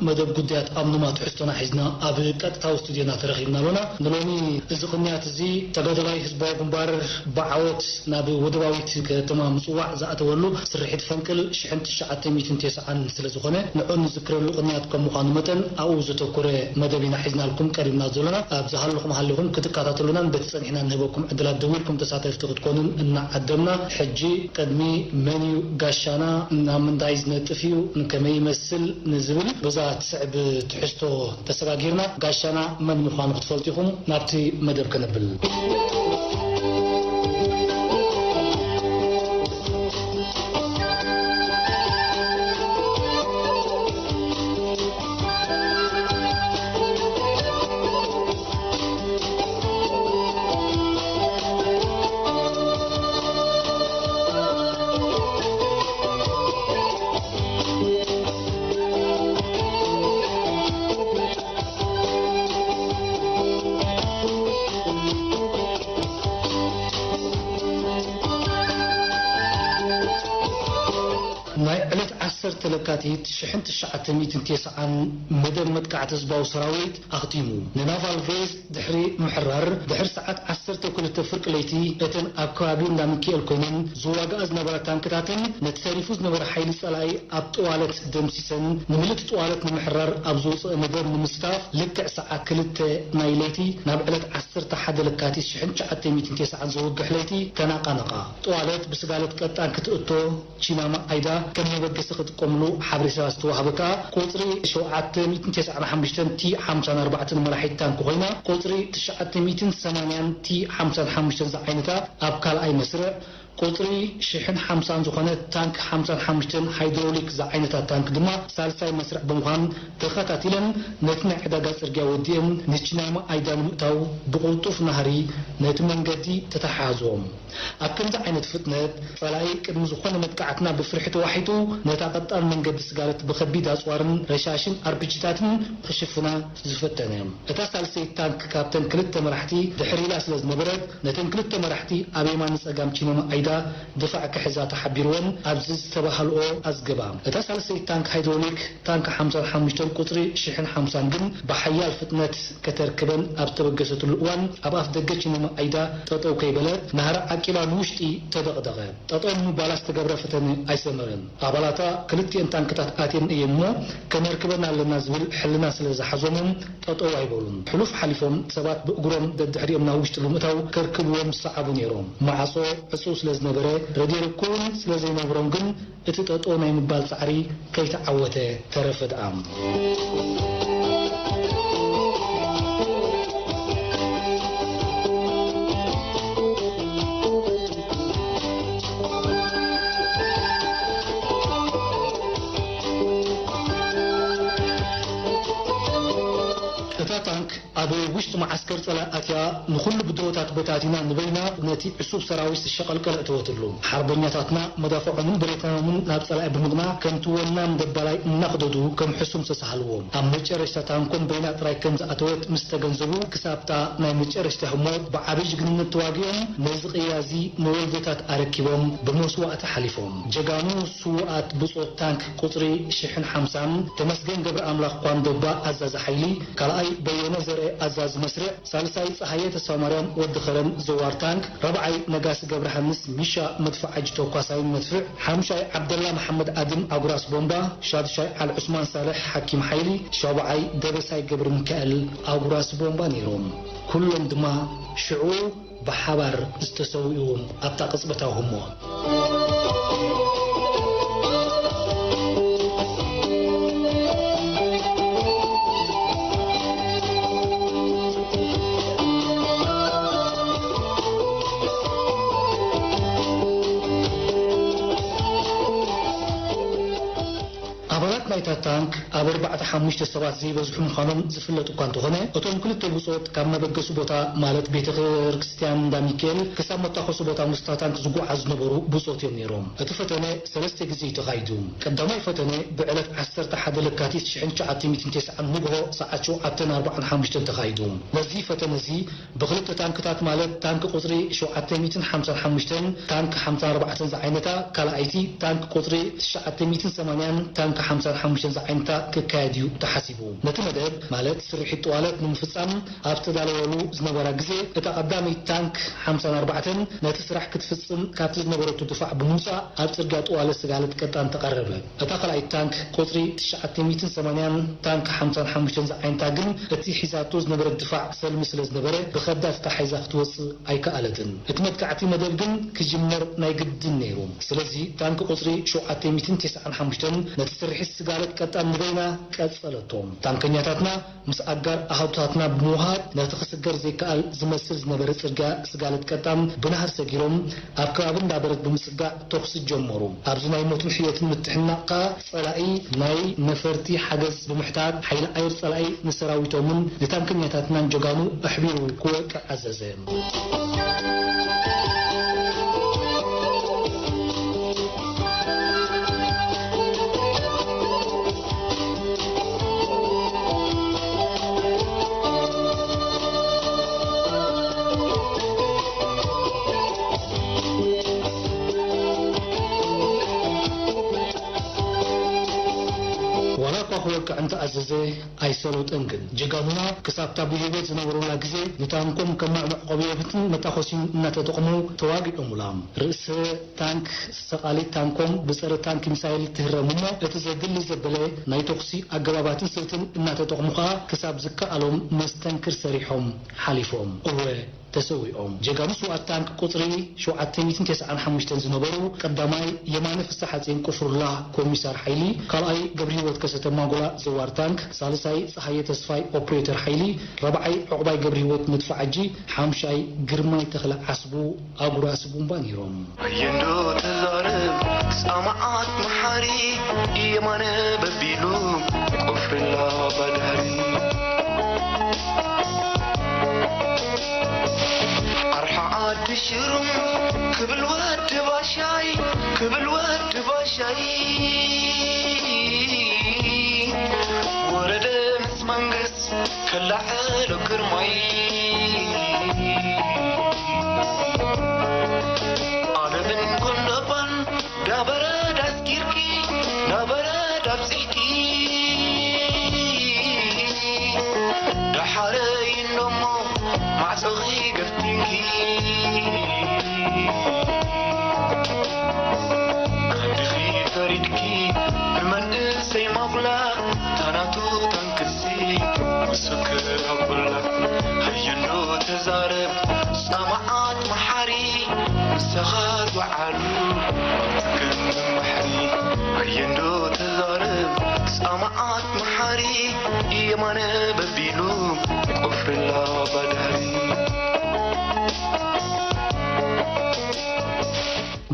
መደብ ጉዳያት ኣምኑማ ትሕዝቶና ሒዝና ኣብ ቀጥታዊ ስቱድዮና ተረኺብና ኣሎና። ንሎሚ እዚ ቅንያት እዚ ተጋደላይ ህዝባዊ ግንባር ብዓወት ናብ ወደባዊት ከተማ ምጽዋዕ ዝኣተወሉ ስርሒት ፈንቅል ሽሕን ትሽዓተ ሚእትን ተስዓን ስለ ዝኾነ፣ ንዑ ንዝክረሉ ቅንያት ከም ምዃኑ መጠን ኣብኡ ዘተኮረ መደብ ኢና ሒዝናልኩም ቀሪብና ዘሎና። ኣብ ዝሃለኹም ሃሊኹም ክትከታተሉናን በቲ ጸኒሕና ንህበኩም ዕድላት ደዊርኩም ተሳተፍቲ ክትኮኑን እናዓደምና፣ ሕጂ ቅድሚ መን እዩ ጋሻና፣ ናብ ምንታይ ዝነጥፍ እዩ፣ ንከመይ ይመስል ንዝብል በዛ ትስዕብ ትሕዝቶ ተሰጋጊርና፣ ጋሻና መን ምዃኑ ክትፈልጡ ኢኹም። ናብቲ መደብ ከነብል። ናይ ዕለት ዓሰርተ ለካቲት ሽሕን ትሽዓተ ሚእትን ተስዓን መደብ መጥቃዕቲ ህዝባዊ ሰራዊት ኣኽቲሙ። ንናቫል ቬዝ ድሕሪ ምሕራር፣ ድሕሪ ሰዓት ዓሰርተ ክልተ ፍርቂ ለይቲ፣ እተን ኣብ ከባቢ እንዳ ሚካኤል ኮይነን ዝዋግኣ ዝነበራ ታንክታትን ነቲ ተሪፉ ዝነበረ ሓይሊ ጸላኢ ኣብ ጥዋለት ደምሲሰን፣ ንምልእቲ ጥዋለት ንምሕራር ኣብ ዝወጽኦ መደብ ንምስታፍ፣ ልክዕ ሰዓት ክልተ ናይ ለይቲ፣ ናብ ዕለት ዓሰርተ ሓደ ለካቲት ሽሕን ትሽዓተ ሚእትን ተስዓን ዘወግሕ ለይቲ ተናቓነቓ። ጥዋለት ብስጋለት ቀጣን ክትእቶ፣ ቺናማ ኣይዳ ከም መበገሲ ክጥቀምሉ ሓበሬታ ዝተዋህበ ከኣ፣ ቁጽሪ ሸውዓተ ሚእትን ተስዓን ሓሙሽተን ቲ ሓምሳን ኣርባዕተን መራሒት ታንክ ኮይና፣ ቁጽሪ ትሽዓተ ሚእትን ሰማንያን ቲ ሓምሳን ሓሙሽተን ዝዓይነታ ኣብ ካልኣይ መስርዕ፣ ቁጽሪ ሽሕን ሓምሳን ዝኾነት ታንክ ሓምሳን ሓሙሽተን ሃይድሮሊክ ዝዓይነታ ታንክ ድማ ሳልሳይ መስርዕ ብምዃን ተኸታቲለን ነቲ ናይ ዕዳጋ ጽርግያ ወዲኤን ንቺናማ ኣይዳ ንምእታው ብቕልጡፍ ናህሪ ነቲ መንገዲ ተተሓሓዝዎም። ኣብ ከምዚ ዓይነት ፍጥነት፣ ጸላኢ ቅድሚ ዝኾነ መጥቃዕትና ብፍርሒ ተዋሒጡ፣ ነታ ቀጣን መንገዲ ስጋለት ብኸቢድ ኣጽዋርን ረሻሽን ኣርፒጂታትን ክሽፍና ዝፈተነ። እታ ሳልሰይቲ ታንክ ካብተን ክልተ መራሕቲ ድሕር ኢላ ስለ ዝነበረት፣ ነተን ክልተ መራሕቲ ኣብ የማን ጸጋም ቺኖማ ኣይዳ ድፋዕ ክሕዛ ተሓቢርወን ኣብዚ ዝተባህልኦ ኣዝገባ። እታ ሳልሰይቲ ታንክ ሃይድሮሊክ ታንክ ሓምሳን ሓሙሽተን ቁጽሪ ሽሕን ሓምሳን ግን ብሓያል ፍጥነት ከተርክበን ኣብ ዝተበገሰትሉ እዋን፣ ኣብ ኣፍ ደገ ቺኖማ ኣይዳ ጠጠው ከይበለት፣ ናህሪ ዓቂባ ንውሽጢ ተደቕደቐ። ጠጠው ንምባላ ዝተገብረ ፈተነ ኣይሰመረን። ኣባላታ ክልቲኤን ታንክታት ኣትየን እየን እሞ፣ ከነርክበን ኣለና ዝብል ሕልና ስለ ዝሓዞምን ጠጠው ኣይበሉን። ሕሉፍ ሓሊፎም ሰባት ብእግሮም ደድሕሪኦም ናብ ውሽጢ ብምእታው ከርክብዎም ዝሰዓቡ ነይሮም። ማዕጾ ዕጹው ስለ ዝነበረ፣ ረድዮ ርክብ እውን ስለ ዘይነበሮም ግን፣ እቲ ጠጦ ናይ ምባል ጻዕሪ ከይተዓወተ ተረፈ ደኣ። እታ ታንክ ኣብ ውሽጢ መዓስከር ጸላኢ ኣትያ፣ ንኹሉ ብድሆታት በታቲና፣ ንበይና ነቲ ዕሱብ ሰራዊት ዝሸቐልቀል እተወትሉ። ሓርበኛታትና መዳፍዖምን ብሬታኖምን ናብ ጸላኢ ብምቕናዕ፣ ከምቲ ወናም ደባላይ እናኽደዱ ከም ሕሱም ተሳሃልዎም። ኣብ መጨረሽታ ታንኮም በይና ጥራይ ከም ዝኣተወት ምስ ተገንዘቡ፣ ክሳብታ ናይ መጨረሽታ ህሞት ብዓቢ ጅግንነት ተዋጊኦም፣ ነዚ ቅያ እዚ ንወለዶታት ኣረኪቦም ብመስዋእቲ ሓሊፎም። ጀጋኑ ስዉኣት ብጾት ታንክ ቁጽሪ ሽሕን ሓምሳን፣ ተመስገን ገብረኣምላኽ ኳንዶባ ኣዛዚ ሓይሊ፣ ካልኣይ በየነ ዘርአ ኣዛዚ መስርዕ፣ ሳልሳይ ጸሃየ ተስፋማርያም ወዲ ኸረን ዘዋር ታንክ፣ ራብዓይ ነጋሲ ገብረሃንስ ሚሻ መድፍዓጂ ተኳሳይን መድፍዕ፣ ሓምሻይ ዓብደላ መሓመድ ኣድም ኣጉራስ ቦምባ፣ ሻድሻይ ዓሊ ዑስማን ሳልሕ ሓኪም ሓይሊ፣ ሻብዓይ ደበሳይ ገብረሚካኤል ኣጉራስ ቦምባ ነይሮም። ኩሎም ድማ ሽዑ ብሓባር ዝተሰውኡ ኣብታ ቅጽበታዊ ህሞት። ኣባላት ናይታ ታንክ ኣብ ኣርባዕተ ሓሙሽተ ሰባት ዘይበዝሑ ምዃኖም ዝፍለጥ እኳ እንተኾነ፣ እቶም ክልተ ብጾት ካብ መበገሲ ቦታ ማለት ቤተ ክርስቲያን እንዳ ሚካኤል ክሳብ መታኮሲ ቦታ ምስታ ታንክ ዝጓዓዙ ዝነበሩ ብጾት እዮም ነይሮም። እቲ ፈተነ ሰለስተ ግዜ እዩ ተኻይዱ። ቀዳማይ ፈተነ ብዕለት ዓሰርተ ሓደ ለካቲት ሽሕን ትሽዓተ ሚእትን ተስዓን ንግሆ ሰዓት ሸውዓተን ኣርባዓን ሓሙሽተን ተኻይዱ። ነዚ ፈተነ እዚ ብኽልተ ታንክታት ማለት ታንክ ቁጽሪ ሸውዓተ ሚእትን ሓምሳን ሓሙሽተን፣ ታንክ ሓምሳን ኣርባዕተን ዝዓይነታ፣ ካልኣይቲ ታንክ ቁጽሪ ትሽዓተ ሚእትን ሰማንያን፣ ታንክ ሓምሳን ሓሙሽተን ዝዓይነታ ክካየድ እዩ ተሓሲቡ። ነቲ መደብ፣ ማለት ስርሒት ጥዋለት ንምፍጻም ኣብ ተዳለወሉ ዝነበራ ግዜ፣ እታ ቀዳመይቲ ታንክ ሓምሳን ኣርባዕተን ነቲ ስራሕ ክትፍጽም ካብቲ ዝነበረቶ ድፋዕ ብምውጻእ ኣብ ጽርግያ ጥዋለት ስጋለት ቀጣን ተቐረበ። እታ ካልኣይቲ ታንክ ቁጽሪ ትሽዓተ ሚእትን ሰማንያን ታንክ ሓምሳን ሓሙሽተን ዝዓይነታ ግን እቲ ሒዛቶ ዝነበረት ድፋዕ ሰልሚ ስለ ዝነበረ ብኸዳድ ተታሒዛ ክትወጽእ ኣይከኣለትን። እቲ መጥቃዕቲ መደብ ግን ክጅመር ናይ ግድን ነይሩ። ስለዚ ታንክ ቁጽሪ ሸውዓተ ሚእትን ተስዓን ሓሙሽተን ነቲ ስርሒት ስጋለት ቀጣን ንበይና ቀጸለቶ። ታንከኛታትና ምስ ኣጋር ኣሃዱታትና ብምውሃድ ነቲ ክስገር ዘይከኣል ዝመስል ዝነበረ ጽርግያ ስጋለት ቀጣን ብናህሪ ሰጊሮም ኣብ ከባቢ እንዳበረት ብምጽጋዕ ተኹሲ ጀመሩ። ኣብዚ ናይ ሞትን ሕየትን ምትሕንናቕ ከኣ ጸላኢ ናይ ነፈርቲ ሓገዝ ብምሕታት ሓይሊ ኣየር ጸላኢ ንሰራዊቶምን ንታንከኛታትናን ጀጋኑ ኣሕቢሩ ክወቅዕ ኣዘዘ። ዋላ እኳ ክወቅዕ እንተኣዘዘ ኣይሰለጠን፣ ግን ጀጋኑና ክሳብታ ብህይወት ዝነበሩላ ግዜ ንታንኮም ከም መዕቆቢ የብትን መታኮሲን እናተጠቕሙ ተዋጊኦሙላ። ርእሰ ታንክ ሰቓሊት ታንኮም ብጸረ ታንክ ሚሳይል ትህረም እሞ፣ እቲ ዘድሊ ዘበለ ናይ ተኹሲ ኣገባባትን ስልትን እናተጠቕሙ ከኣ ክሳብ ዝከኣሎም መስተንክር ሰሪሖም ሓሊፎም። እወ፣ ተሰዊኦም። ጀጋኑ ስውኣት ታንክ ቁጽሪ ሸውዓተ ሚእትን ተስዓን ሓሙሽተን ዝነበሩ፣ ቀዳማይ የማነ ፍስሓጽዮን ቁፍሩላ ኮሚሳር ሓይሊ፣ ካልኣይ ገብረሂወት ከሰተ ማጎላ ዘዋር ታንክ፣ ሳልሳይ ጸሃየ ተስፋይ ኦፕሬተር ሓይሊ፣ ራብዓይ ዑቕባይ ገብረሂወት መድፍዓጂ፣ ሓምሻይ ግርማይ ተኽለ ዓስቡ ኣጉራሲ ቡምባ ነይሮም። ኣየንዶ ተዛረብ ጻማዓት መሓሪ የማነ በቢሉ ቆፍርላ ባዳሪ ኣርሓ ዓዲ ሽሩም ክብል ወዲ ባሻይ ክብል ወዲ ባሻይ ወረደ ምስ መንግስት ከላዕሎ ግርማይ ዓለምን ጎንደባን ዳበረድ ኣስጊርኪ ዳበረድ ኣብጺሕኪ ዳሓረይ እንዶሞ ማዕጾኺ ገፍቲንኪ ዓድኺ ፈሪድኪ ንመንእሰይ ማጉላ ታናቱ ታንክሲ ምስክር ኣቁላ ሃየንዶ ተዛረብ ጻማዓት መሓሪ ንስኻ ዝዓሉ ትከም መምሓሪ ሃየንዶ ተዛረብ ጻማዓት መሓሪ የማነ በቢሉ ቆፍርላ ባዳሪ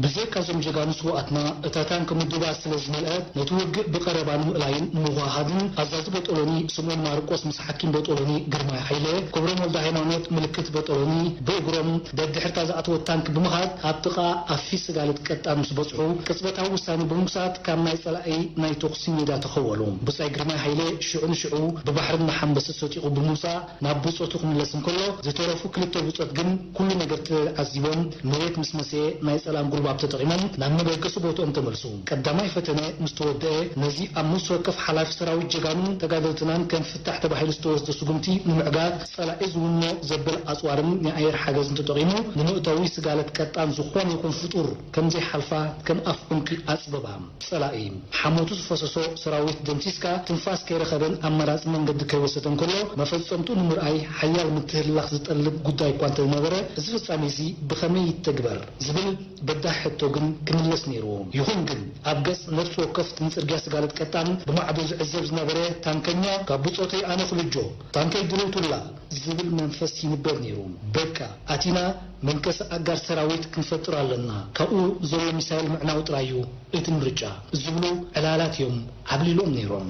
ብዘይካዞም ጀጋኑ ስውኣትና፣ እታ ታንክ ምዱባት ስለ ዝመልአት፣ ነቲ ውግእ ብቐረባ ንምእላይን ንምውህሃድን፣ ኣዛዚ ቦጦሎኒ ስምኦን ማርቆስ ምስ ሓኪም ቦጦሎኒ ግርማይ ሃይለ፣ ክብሮም ወልደሃይማኖት ምልክት ቦጦሎኒ ብእግሮም ደድሕርታ ዝኣተወት ታንክ ብምኻድ፣ ኣብ ጥቓ ኣፊ ስጋለት ቀጣን ምስ በጽሑ፣ ቅጽበታዊ ውሳኔ ብምውሳድ ካብ ናይ ጸላኢ ናይ ተኹሲ ሜዳ ተኸወሉ። ብጻይ ግርማይ ሃይለ ሽዑ ንሽዑ ብባሕርን ንሓንበሲ ሰጢቑ ብምውጻእ፣ ናብ ብጾቱ ክምለስ እንከሎ፣ ዝተረፉ ክልተ ብጾት ግን ኩሉ ነገር ተዓዚቦም፣ መሬት ምስ መሰየ ናይ ጸላም ጉልባብ ተጠቒሞም ናብ መበገሲ ቦትኦም ተመልሱ። ቀዳማይ ፈተነ ምስ ተወደአ፣ ነዚ ኣብ ነፍሲ ወከፍ ሓላፊ ሰራዊት ጀጋኑን ተጋደልትናን ከም ፍታሕ ተባሂሉ ዝተወስደ ስጉምቲ ንምዕጋት፣ ጸላኢ ዝውንኖ ዘበለ ኣጽዋርን ናይ ኣየር ሓገዝን ተጠቒሙ፣ ንምእታዊ ስጋለት ቀጣን ዝኾነ ይኹን ፍጡር ከም ዘይሓልፋ ከም ኣፍ ዑንቂ ኣጽበባ። ጸላኢ ሓሞቱ ዝፈሰሶ ሰራዊት ደምሲስካ ትንፋስ ከይረኸበን ኣማራጺ መንገዲ ከይወሰደ እንከሎ፣ መፈጸምትኡ ንምርኣይ ሓያል ምትህልላኽ ዝጠልብ ጉዳይ እኳ እንተነበረ፣ እዚ ፍጻሜ እዚ ብኸመይ ይተግበር ዝብል በዳህ ሕቶ ግን ክምለስ ነይርዎ። ይኹን ግን፣ ኣብ ገጽ ነፍሲ ወከፍ ንጽርግያ ስጋለት ቀጣን ብማዕዶ ዝዕዘብ ዝነበረ ታንከኛ፣ ካብ ብጾተይ ኣነ ክብጆ፣ ታንከይ ድርውቱላ ዝብል መንፈስ ይንበብ ነይሩ። በቃ፣ ኣቲና መንከሲ ኣጋር ሰራዊት ክንፈጥር ኣለና፣ ካብኡ ዘሎ ሚሳይል ምዕናው ጥራይ እዩ እቲ ምርጫ ዝብሉ ዕላላት እዮም ዓብሊሎም ነይሮም።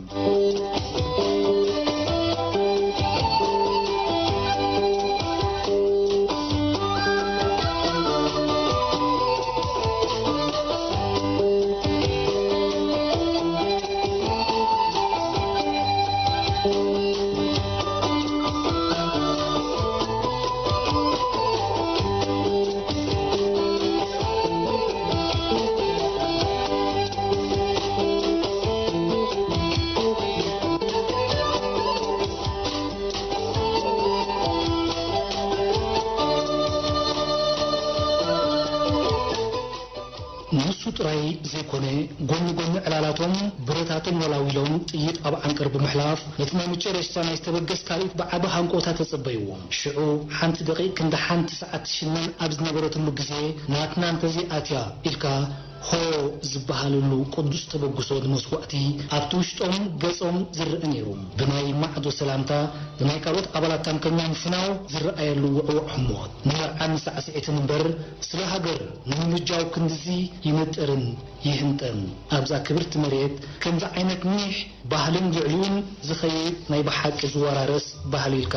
ጥራይ ዘይኮነ፣ ጎኒ ጎኒ ዕላላቶም ብረታቶም ወላዊሎም ጥይት ኣብ ዓንቀር ብምሕላፍ፣ ነቲ ናይ መጨረሽታ ናይ ዝተበገስ ካልኢት ብዓቢ ሃንቀውታ ተጸበይዎ። ሽዑ፣ ሓንቲ ደቒቕ ክንዲ ሓንቲ ሰዓት ትሽነን ኣብ ዝነበረትሉ ግዜ፣ ናትና እንተዘይኣትያ ኢልካ ሆ ዝበሃለሉ ቅዱስ ተበግሶ ንመስዋእቲ ኣብቲ ውሽጦም ገጾም ዝረአ ነይሩ። ብናይ ማዕዶ ሰላምታ ንናይ ካልኦት ኣባላት ታንከኛ ምፍናው ዝረኣየሉ ውዕዉዕ ህሞት። ንመርዓን ንሳዕስዒትን እምበር ስለ ሃገር ንምምጃው ክንድዚ ይነጥርን ይህንጠን። ኣብዛ ክብርቲ መሬት ከምዚ ዓይነት ኒሕ ባህልን ልዕሊኡን ዝኸይድ ናይ ብሓቂ ዝወራረስ ባህሊ ኢልካ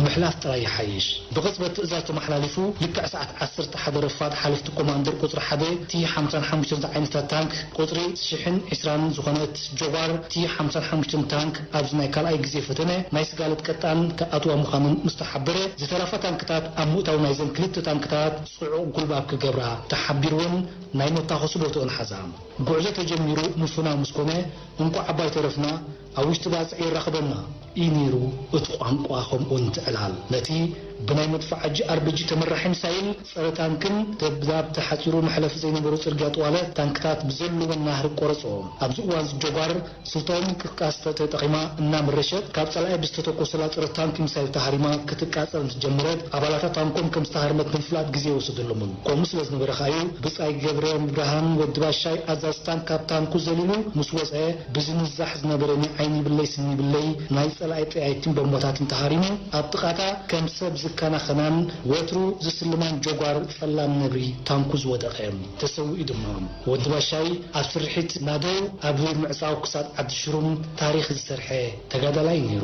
ምሕላፍ ጥራይ ይሓይሽ። ብቕጽበት ትእዛዝ ተመሓላሊፉ፣ ልክዕ ሰዓት ዓሰርተ ሓደ ረፋድ ሓለፍቲ ኮማንደር ቁጽሪ ሓደ ቲ ሓምሳን ሓሙሽተን ዝዓይነታ ታንክ፣ ቁጽሪ ሽሕን ዕስራን ዝኾነት ጆጓር ቲ ሓምሳን ሓሙሽተን ታንክ ኣብዚ ናይ ካልኣይ ግዜ ፈተነ ናይ ስጋለት ቀጣን ክኣትዋ ምዃነን ምስ ተሓበረ፣ ዝተረፋ ታንክታት ኣብ ምእታው ናይዘን ክልተ ታንክታት ጽዑቕ ጉልባብ ክገብራ ተሓቢርወን ናይ መታኾሲ ቦትኦን ሓዛ። ጉዕዞ ተጀሚሩ ምፍናው ምስ ኮነ፣ እንቋዕ ኣባይ ተረፍና፣ ኣብ ውሽጢ ባጽዕ ይራኽበና እዩ ነይሩ እቲ ቋንቋ፣ ከምኡውን እቲ ዕላል። ነቲ ብናይ መድፍዓጂ ኣር ቢ ጂ ተመራሒ ሚሳይል ጸረ ታንክን ደብዳብ ተሓጺሩ መሕለፊ ዘይነበሮ ጽርግያ ጥዋለ ታንክታት ብዘለወን ናህሪ ቆረጾ። ኣብዚ እዋን እዚ ጆጓር ስልታዊ ምንቅስቃስ ተጠቒማ እናመረሸት፣ ካብ ጸላኢ ብዝተተኮሰላ ጸረ ታንክ ሚሳይል ተሃሪማ ክትቃጸል ምስ ጀመረት፣ ኣባላታ ታንኮም ከም ዝተሃርመት ንምፍላጥ ግዜ ኣይወሰደሎምን። ከምኡ ስለ ዝነበረ ከኣ'ዩ ብጻይ ገብረብርሃን ወዲ ባሻይ ኣዛዚ ታንክ ካብ ታንኩ ዘሊሉ ምስ ወጸ፣ ብዝንዛሕ ዝነበረ ናይ ዓይኒ ይብለይ ስኒ ይብለይ ናይ ጸላኢ ጠያይትን ቦምባታትን ተሃሪሙ፣ ኣብ ጥቓታ ከም ሰብ ዝከናኸናን ወትሩ ዝስልማን ጆጓር ጸላም ነብሪ ታንኩ ዝወደቐ። ተሰዊኡ ድማ። ወዲ ባሻይ ኣብ ስርሒት ናደው ኣብ ምዕጻው ክሳድ ዓዲ ሽሩም ታሪኽ ዝሰርሐ ተጋዳላይ ነይሩ።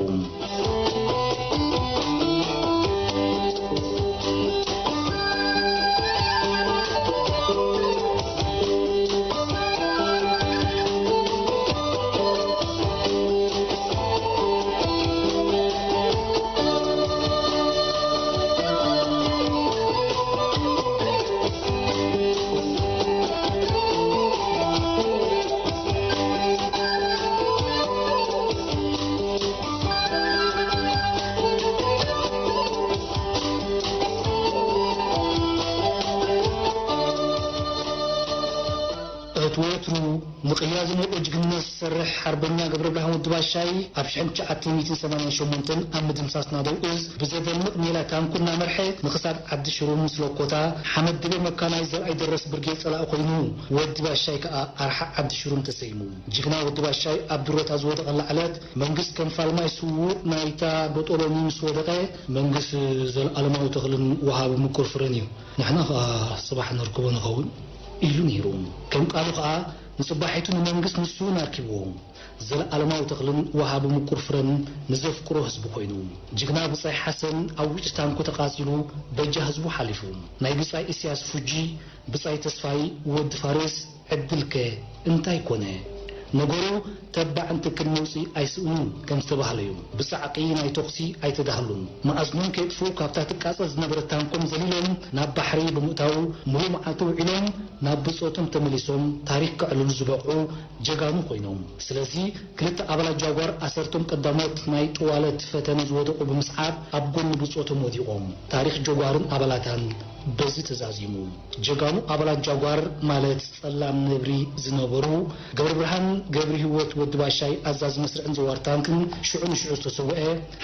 እቲ ወትሩ ንቕያ ዝመልኦ ጅግንነት ዝሰርሕ ሓርበኛ ገብረብርሃን ወዲ ባሻይ፣ ኣብ ሽሕን ትሽዓተ ሚእትን ሰማንያን ሸሞንተን ኣብ ምድምሳስ ናደው እዝ ብዘደንቕ ሜላ ታንኩ እናመርሐ ንኽሳድ ዓዲ ሽሩም ምስ ለኮታ፣ ሓመድ ድበ መካናይዝ ዘርኣይ ደረስ ብርጌድ ጸላኢ ኮይኑ፣ ወዲ ባሻይ ከኣ ኣርሓ ዓዲ ሽሩም ተሰይሙ። ጅግና ወዲ ባሻይ ኣብ ድሮታ ዝወደቐላ ዕለት፣ መንግስ ከም ፋልማይ ስዉእ ናይታ ቦጦሎኒ ምስ ወደቐ፣ መንግስ ዘልኣለማዊ ተኽልን ወሃቢ ምቁር ፍረን እዩ። ንሕና ኸኣ ጽባሕ ነርክቦ ንኸውን ኢሉ ነይሩ። ከም ቃሉ ኸኣ ንጽባሒቱ ንመንግስት ንሱ እውን ኣርኪብዎ። ዘለኣለማዊ ተኽልን ወሃቢ ምቁር ፍረን ንዘፍቅሮ ህዝቢ ኮይኑ። ጅግና ብጻይ ሓሰን ኣብ ውሽጢ ታንኩ ተቓጺሉ በጃ ህዝቡ ሓሊፉ። ናይ ብጻይ ኢሳያስ ፉጂ፣ ብጻይ ተስፋይ ወዲ ፋርስ ዕድልከ እንታይ ኮነ? ነገሩ ተባዕን ትክን መውጽኢ ኣይስእኑን ከም ዝተባህለዩ። ብጻዕቂ ናይ ተኹሲ ኣይተዳህሉን። መኣዝኖም ከየጥፍኡ ካብታ ትቃጸል ዝነበረት ታንኮም ዘሊሎም ናብ ባሕሪ ብምእታው ምሉእ መዓልቲ ውዒሎም ናብ ብጾቶም ተመሊሶም ታሪኽ ከዕልሉ ዝበቕዑ ጀጋኑ ኮይኖም። ስለዚ ክልተ ኣባላት ጃጓር ኣሰርቶም ቀዳሞት ናይ ጥዋለት ፈተነ ዝወደቑ ብምስዓብ ኣብ ጎኒ ብጾቶም ወዲቖም። ታሪኽ ጆጓርን ኣባላታን በዚ ተዛዚሙ። ጀጋኑ ኣባላት ጃጓር ማለት ጸላም ነብሪ ዝነበሩ ገብረብርሃን ገብረሂወት ወዲ ባሻይ ኣዛዚ መስርዕን ዘዋር ታንክን ሽዑ ንሽዑ ዝተሰውአ፣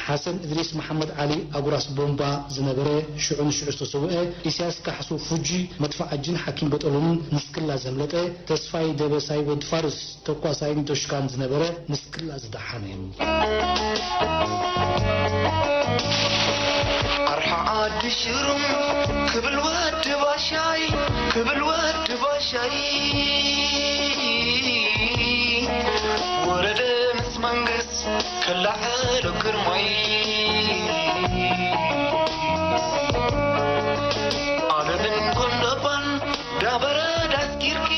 ሓሰን እድሪስ መሓመድ ዓሊ ኣጉራስ ቦምባ ዝነበረ ሽዑ ንሽዑ ዝተሰውአ፣ ኢሳያስ ካሕሱ ፉጂ መድፍዓጅን ሓኪም በጠሉን ንስክላ ዘምለጠ፣ ተስፋይ ደበሳይ ወዲ ፋርስ ተኳሳይን ዶሽካን ዝነበረ ንስክላ ዝደሓነ። ኣርሓ ዓዲ ሽሩም ክብል ወዲ ባሻይ፣ ክብል ወዲ ባሻይ። ወረደ ምስ መንግስ ከላዕሎ ግርማይ። ዓለምን ኮንዶባን ዳበረድ ኣስጊርኪ፣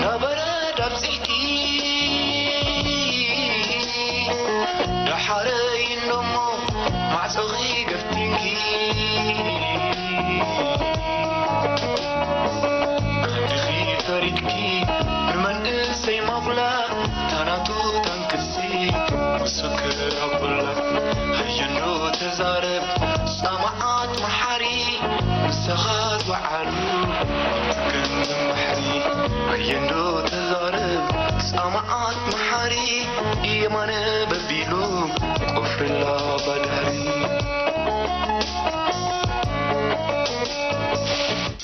ዳበረድ ኣብጺሕኪ። ደሓረይ እንዶሞ ማዕጾኺ ገፍቲንኪ። ክንድኺ ፈሪድኪ ንመንእሰይ ማቑላ፣ ታናቱ ታንክሲ ምስክር ኣቦላ። ሃየንዶ ተዛረብ ጻማዓት መሓሪ፣ ንስኻ ዝወዓሉ ትገን ባሕሪ። ኣየንዶ ተዛረብ ጻማዓት መሓሪ የማነ በቢሉ ቆፍርላ ባዳሪ።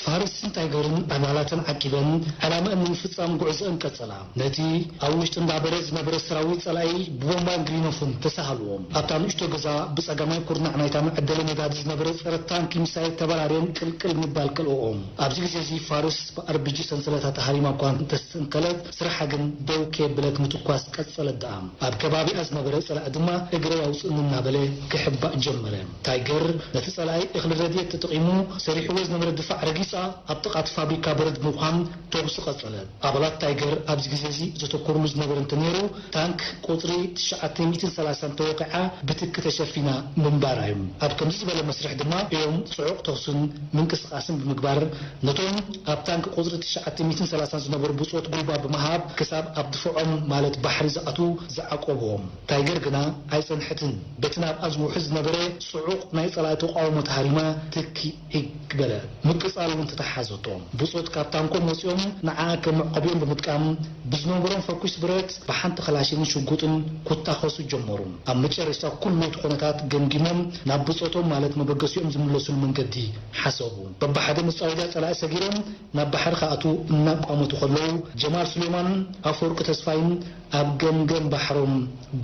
ፋርስን ታይገርን ኣባላተን ዓቂበን ዕላመአን ንምፍጻም ጉዕዞአን ቀጸላ። ነቲ ኣብ ውሽጢ እንዳ በረ ዝነበረ ሰራዊት ጸላኢ ብቦምባን ግሪኖፍን ተሳሃልዎም። ኣብታ ንእሽቶ ገዛ ብጸጋማይ ኩርናዕ ናይታ መዐደሊ ነዳዲ ዝነበረ ጸረ ታንኪ ሚሳይል ተበራርየን ቅልቅል ምባል ከልኦኦም። ኣብዚ ግዜ እዚ ፋርስ ብኣርቢጂ ሰንሰለታ ተሃሪማ እኳ እንተስተንከለት፣ ስርሓ ግን ደው ከየብለት ምትኳስ ቀጸለት ደኣ። ኣብ ከባቢኣ ዝነበረ ጸላኢ ድማ እግረይ ኣውጽእኒ እናበለ ክሕባእ ጀመረ። ታይገር ነቲ ጸላኢ እኽሊ ረድኤት ተጠቒሙ ሰሪሕዎ ዝነበረ ድፋዕ ረጊጻ ኣብ ጥቓ እቲ ፋብሪካ በረድ ብምዃን ተኹሲ ቀጸለት። ኣባላት ታይገር ኣብዚ ግዜ እዚ ዘተኮርሉ ዝነበረ እንተነይሩ፣ ታንክ ቁጽሪ ትሽዓተ ሚእትን ሰላሳን ተወቒዓ ብትኪ ተሸፊና ምንባራ እዩ። ኣብ ከምዚ ዝበለ መስርሕ ድማ እዮም ጽዑቕ ተኹስን ምንቅስቓስን ብምግባር ነቶም ኣብ ታንክ ቁጽሪ ትሽዓተ ሚእትን ሰላሳን ዝነበሩ ብጾት ጉልባብ ብምሃብ ክሳብ ኣብ ድፍዖም ማለት ባሕሪ ዝኣትዉ ዝዓቆብዎም። ታይገር ግና ኣይጸንሐትን። በቲ ናብኣ ዝውሕዝ ዝነበረ ጽዑቕ ናይ ጸላኢ ተቓውሞ ተሃሪማ ትኪ ዒግ በለ። ምቅጻል እውን ተተሓዘቶ። ብጾት ካብ ታንኮም ወጺኦም ንዓኣ ከም መዕቆቢኦም ብምጥቃም ብዝነበሮም ፈኲስ ብረት ብሓንቲ ከላሽንን ሽጉጥን ክታኸሱ ጀመሩ። ኣብ መጨረሽታ ኩሉ እቲ ኩነታት ገምጊሞም ናብ ብጾቶም ማለት መበገሲኦም ዝምለሱሉ መንገዲ ሓሰቡ። በብሓደ መጻወድያ ጸላኢ ሰጊሮም ናብ ባሕሪ ክኣትዉ እናቋመቱ ከለዉ ጀማል ሱሌማን ኣፈወርቂ ተስፋይን ኣብ ገምገም ባሕሮም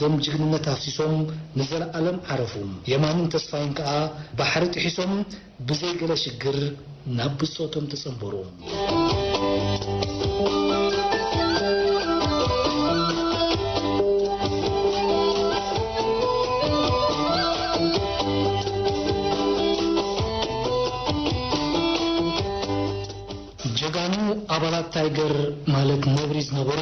ደም ጅግንነት ኣፍሲሶም ንዘለኣለም ዓረፉ። የማንን ተስፋይን ከኣ ባሕሪ ጥሒሶም ብዘይ ገለ ሽግር ናብ ብጾቶም ተጸንበሩ። ጀጋኑ ኣባላት ታይገር ማለት ነብሪ ዝነበሩ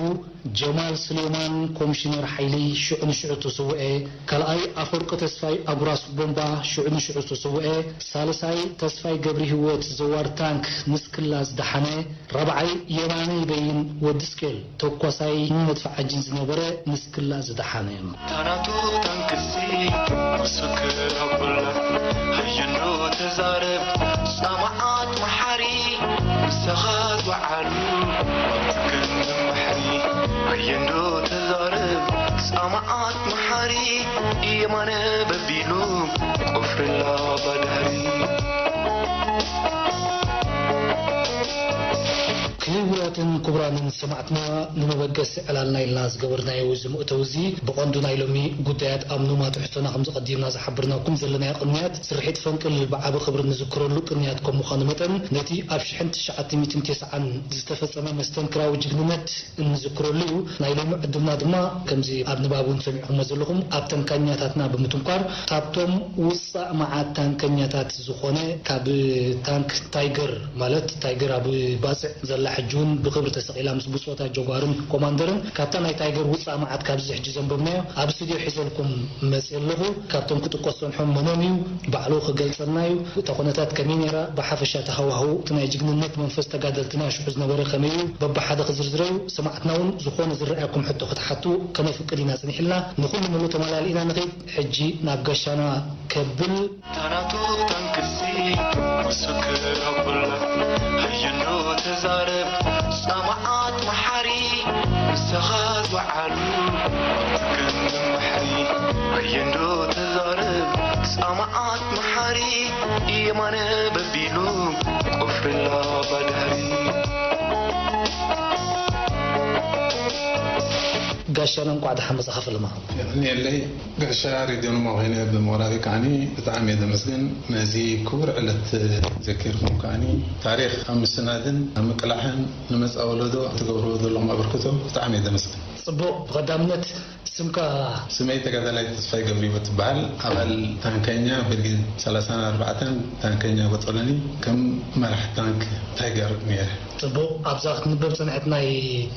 ጀማል ስሌማን ኮምሽነር ሓይሊ ሽዑ ንሽዑ ተሰውኤ፣ ካልኣይ ኣፈወርቂ ተስፋይ ኣጉራስ ቦምባ ሽዑ ንሽዑ ተሰውኤ፣ ሳልሳይ ተስፋይ ገብሪሂወት ዘዋር ታንክ ንስክላ ዝደሓነ፣ ራብዓይ የማነ ይበይን ወዲ ስኬል ተኳሳይ መድፍዓጂን ዝነበረ ንስክላ ዝደሓነ። ታናቱ ታንክሲ ምስክር ኣቦላ ሃየንዶ ተዛረብ ጻማዓት መሓሪ ንሰኻ ዝወዓሉ ትክን መምሓሪ ሃየንዶ ተዛረብ ጻማዓት መሓሪ የማነ በቢሉ ቆፍርላ ባዳሪ። ክቡራትን ክቡራንን ሰማዕትና፣ ንመበገሲ ዕላልና ኢልና ዝገበርናዮ እዚ መእተዊ እዚ ብቐንዱ ናይ ሎሚ ጉዳያት ኣምኑማ ትሕዝቶና ከም ዘቐዲምና ዝሓበርናኩም ዘለናዮ ቅንያት ስርሒት ፈንቅል ብዓቢ ክብሪ ንዝክረሉ ቅንያት ከም ምዃኑ መጠን፣ ነቲ ኣብ ሽሕን ትሽዓተ ሚእትን ተስዓን ዝተፈጸመ መስተንክራዊ ጅግንነት እንዝክረሉ እዩ። ናይ ሎሚ ዕድልና ድማ ከምዚ ኣብ ንባብ እውን ሰሚዕኹሞ ዘለኹም ኣብ ተንካኛታትና ብምትንኳር ካብቶም ውጻእ መዓት ታንከኛታት ዝኾነ ካብ ታንክ ታይገር ማለት ታይገር ኣብ ባጽዕ ዘላ ሕጂ እውን ብክብሪ ተሰቒላ ምስ ብጾታ ጆጓርን ኮማንደርን ካብታ ናይ ታይገር ውጻእ መዓት ካብዚ ሕጂ ዘንበብናዮ ኣብ ስቱድዮ ሒዘልኩም መጽእ ኣለኹ። ካብቶም ክጥቀሱ ዝጸንሖም መኖም እዩ ባዕሉ ክገልጸልና እዩ። እታ ኩነታት ከመይ ነይራ፣ ብሓፈሻ እቲ ሃዋህው እቲ ናይ ጅግንነት መንፈስ ተጋደልትና ሽዑ ዝነበረ ከመይ እዩ በብሓደ ክዝርዝረዩ ሰማዕትና እውን ዝኾነ ዝረኣየኩም ሕቶ ክትሓቱ ከነፍቅድ ኢና ጽኒሕልና። ንኹሉ ምሉ ተመላሊእና ንኸይድ። ሕጂ ናብ ጋሻና ከብል። ታናቱ ታንክሲ ምስክር ኣቦላ ሃየንዶ ተዛረብ ጻማዓት መሓሪ ንሰኻ ዝወዓሉ ትክን መምሓሪ ሃየንዶ ተዛረብ ጻማዓት መሓሪ የማነ በቢሉ ቆፍርላ ባዳሪ። ጋሻና እንቋዕ ደሓን መጻኻ ፈለማ። የቐንየለይ። ጋሻ ሬድዮ ኖማ ኮይነ ብምቕራቢ ከዓኒ ብጣዕሚ እየ ዘመስግን። ነዚ ክቡር ዕለት ዘኪርኩም ከዓኒ ታሪኽ ኣብ ምስናድን ኣብ ምቅላሕን ንመጻኢ ወለዶ ትገብርዎ ዘለኹም ኣበርክቶ ብጣዕሚ እየ ዘመስግን። ጽቡቕ፣ ብቐዳምነት ስምካ? ስመይ ተጋዳላይ ተስፋይ ገብሪሂወት ትበሃል። ኣባል ታንከኛ ብርጌድ ሰላሳን ኣርባዕተን ታንከኛ ቦጦሎኒ ከም መራሕ ታንክ ታይገር ነይረ። ጽቡቕ፣ ኣብዛ ክትንበብ ጸንሐት ናይ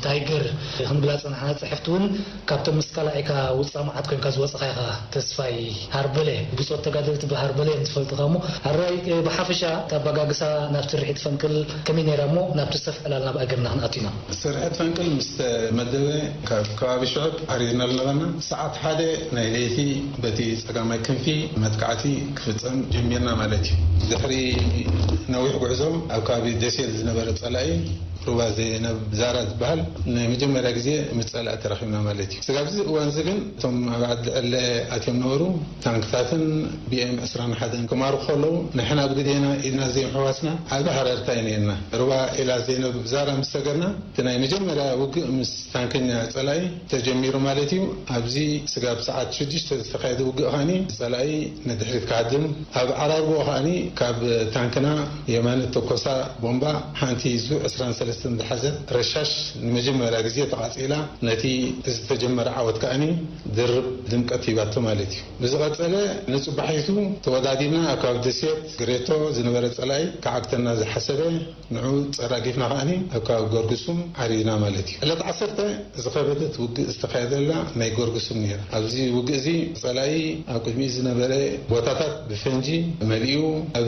ታይገር ክንብላ ጸናሕና ጽሕፍቲ እውን ካብቶም ምስ ካላዒካ ውጻእ መዓት ኮንካ ዝወጸኻ ኢኻ። ተስፋይ ሃርበለ፣ ብጾት ተጋደልቲ ብሃርበለ እዮም ዝፈልጡኻ እሞ፣ ኣራይ ብሓፈሻ እታ ኣባጋግሳ ናብቲ ርሒት ፈንቅል ከመይ ነይራ እሞ ናብቲ ሰፍ ዕላልና ብኣገርና ክንኣቱ ኢና። ስርሒት ፈንቅል ምስ ተመደበ ካብ ከባቢ ሽዑብ ሓሪድና ዝነበርና ሰዓት ሓደ ናይ ለይቲ በቲ ጸጋማይ ክንፊ መጥቃዕቲ ክፍጸም ጀሚርና ማለት እዩ። ድሕሪ ነዊሕ ጉዕዞ ኣብ ከባቢ ደሴት ዝነበረ ጸላኢ ሩባ ዘይነብ ዛራ ዝበሃል ናይ መጀመርያ ግዜ ምስ ጸላኢ ተራኺብና ማለት እዩ። ስጋብ እዚ እዋን እዚ ግን እቶም ኣብ ዓዲ ዕለ ኣትዮም ነበሩ ታንክታትን ቢኤም ዕስራን ሓደን ክማርኹ ከለዉ ንሕና ብግዴና ኢድና ዘይምሕዋስና ዓቢ ሃረርታ እዩ ነይርና። ሩባ ኢላ ዘይነብ ዛራ ምስ ሰገርና እቲ ናይ መጀመርያ ውግእ ምስ ታንከኛ ጸላኢ ተጀሚሩ ማለት እዩ። ኣብዚ ስጋብ ሰዓት ሽዱሽተ ዝተኻየደ ውግእ ከኣኒ ጸላኢ ንድሕሪት ክሃድም፣ ኣብ ዓራርቦ ከኣኒ ካብ ታንክና የማነ ተኮሳ ቦምባ ሓንቲ ዙ ዕስራን ሰለስተን ዝሓዘት ረሻሽ ንመጀመርያ ግዜ ተቓጺላ፣ ነቲ ዝተጀመረ ዓወት ከኣኒ ድርብ ድምቀት ሂባቶ ማለት እዩ። ብዝቐጸለ ንጽባሒቱ ተወዳዲብና ኣብ ከባቢ ደሴት ግሬቶ ዝነበረ ጸላኢ ክዓግተና ዝሓሰበ ንዑ ጸራጊፍና ከኣኒ ኣብ ከባቢ ገርግሱም ዓሪድና ማለት እዩ። ዕለት ዓሰርተ ዝኸበደት ውግእ ዝተኻየደላ ናይ ገርግሱም ነይራ። ኣብዚ ውግእ እዚ ጸላኢ ኣብ ቅድሚኡ ዝነበረ ቦታታት ብፈንጂ መሊኡ ኣብ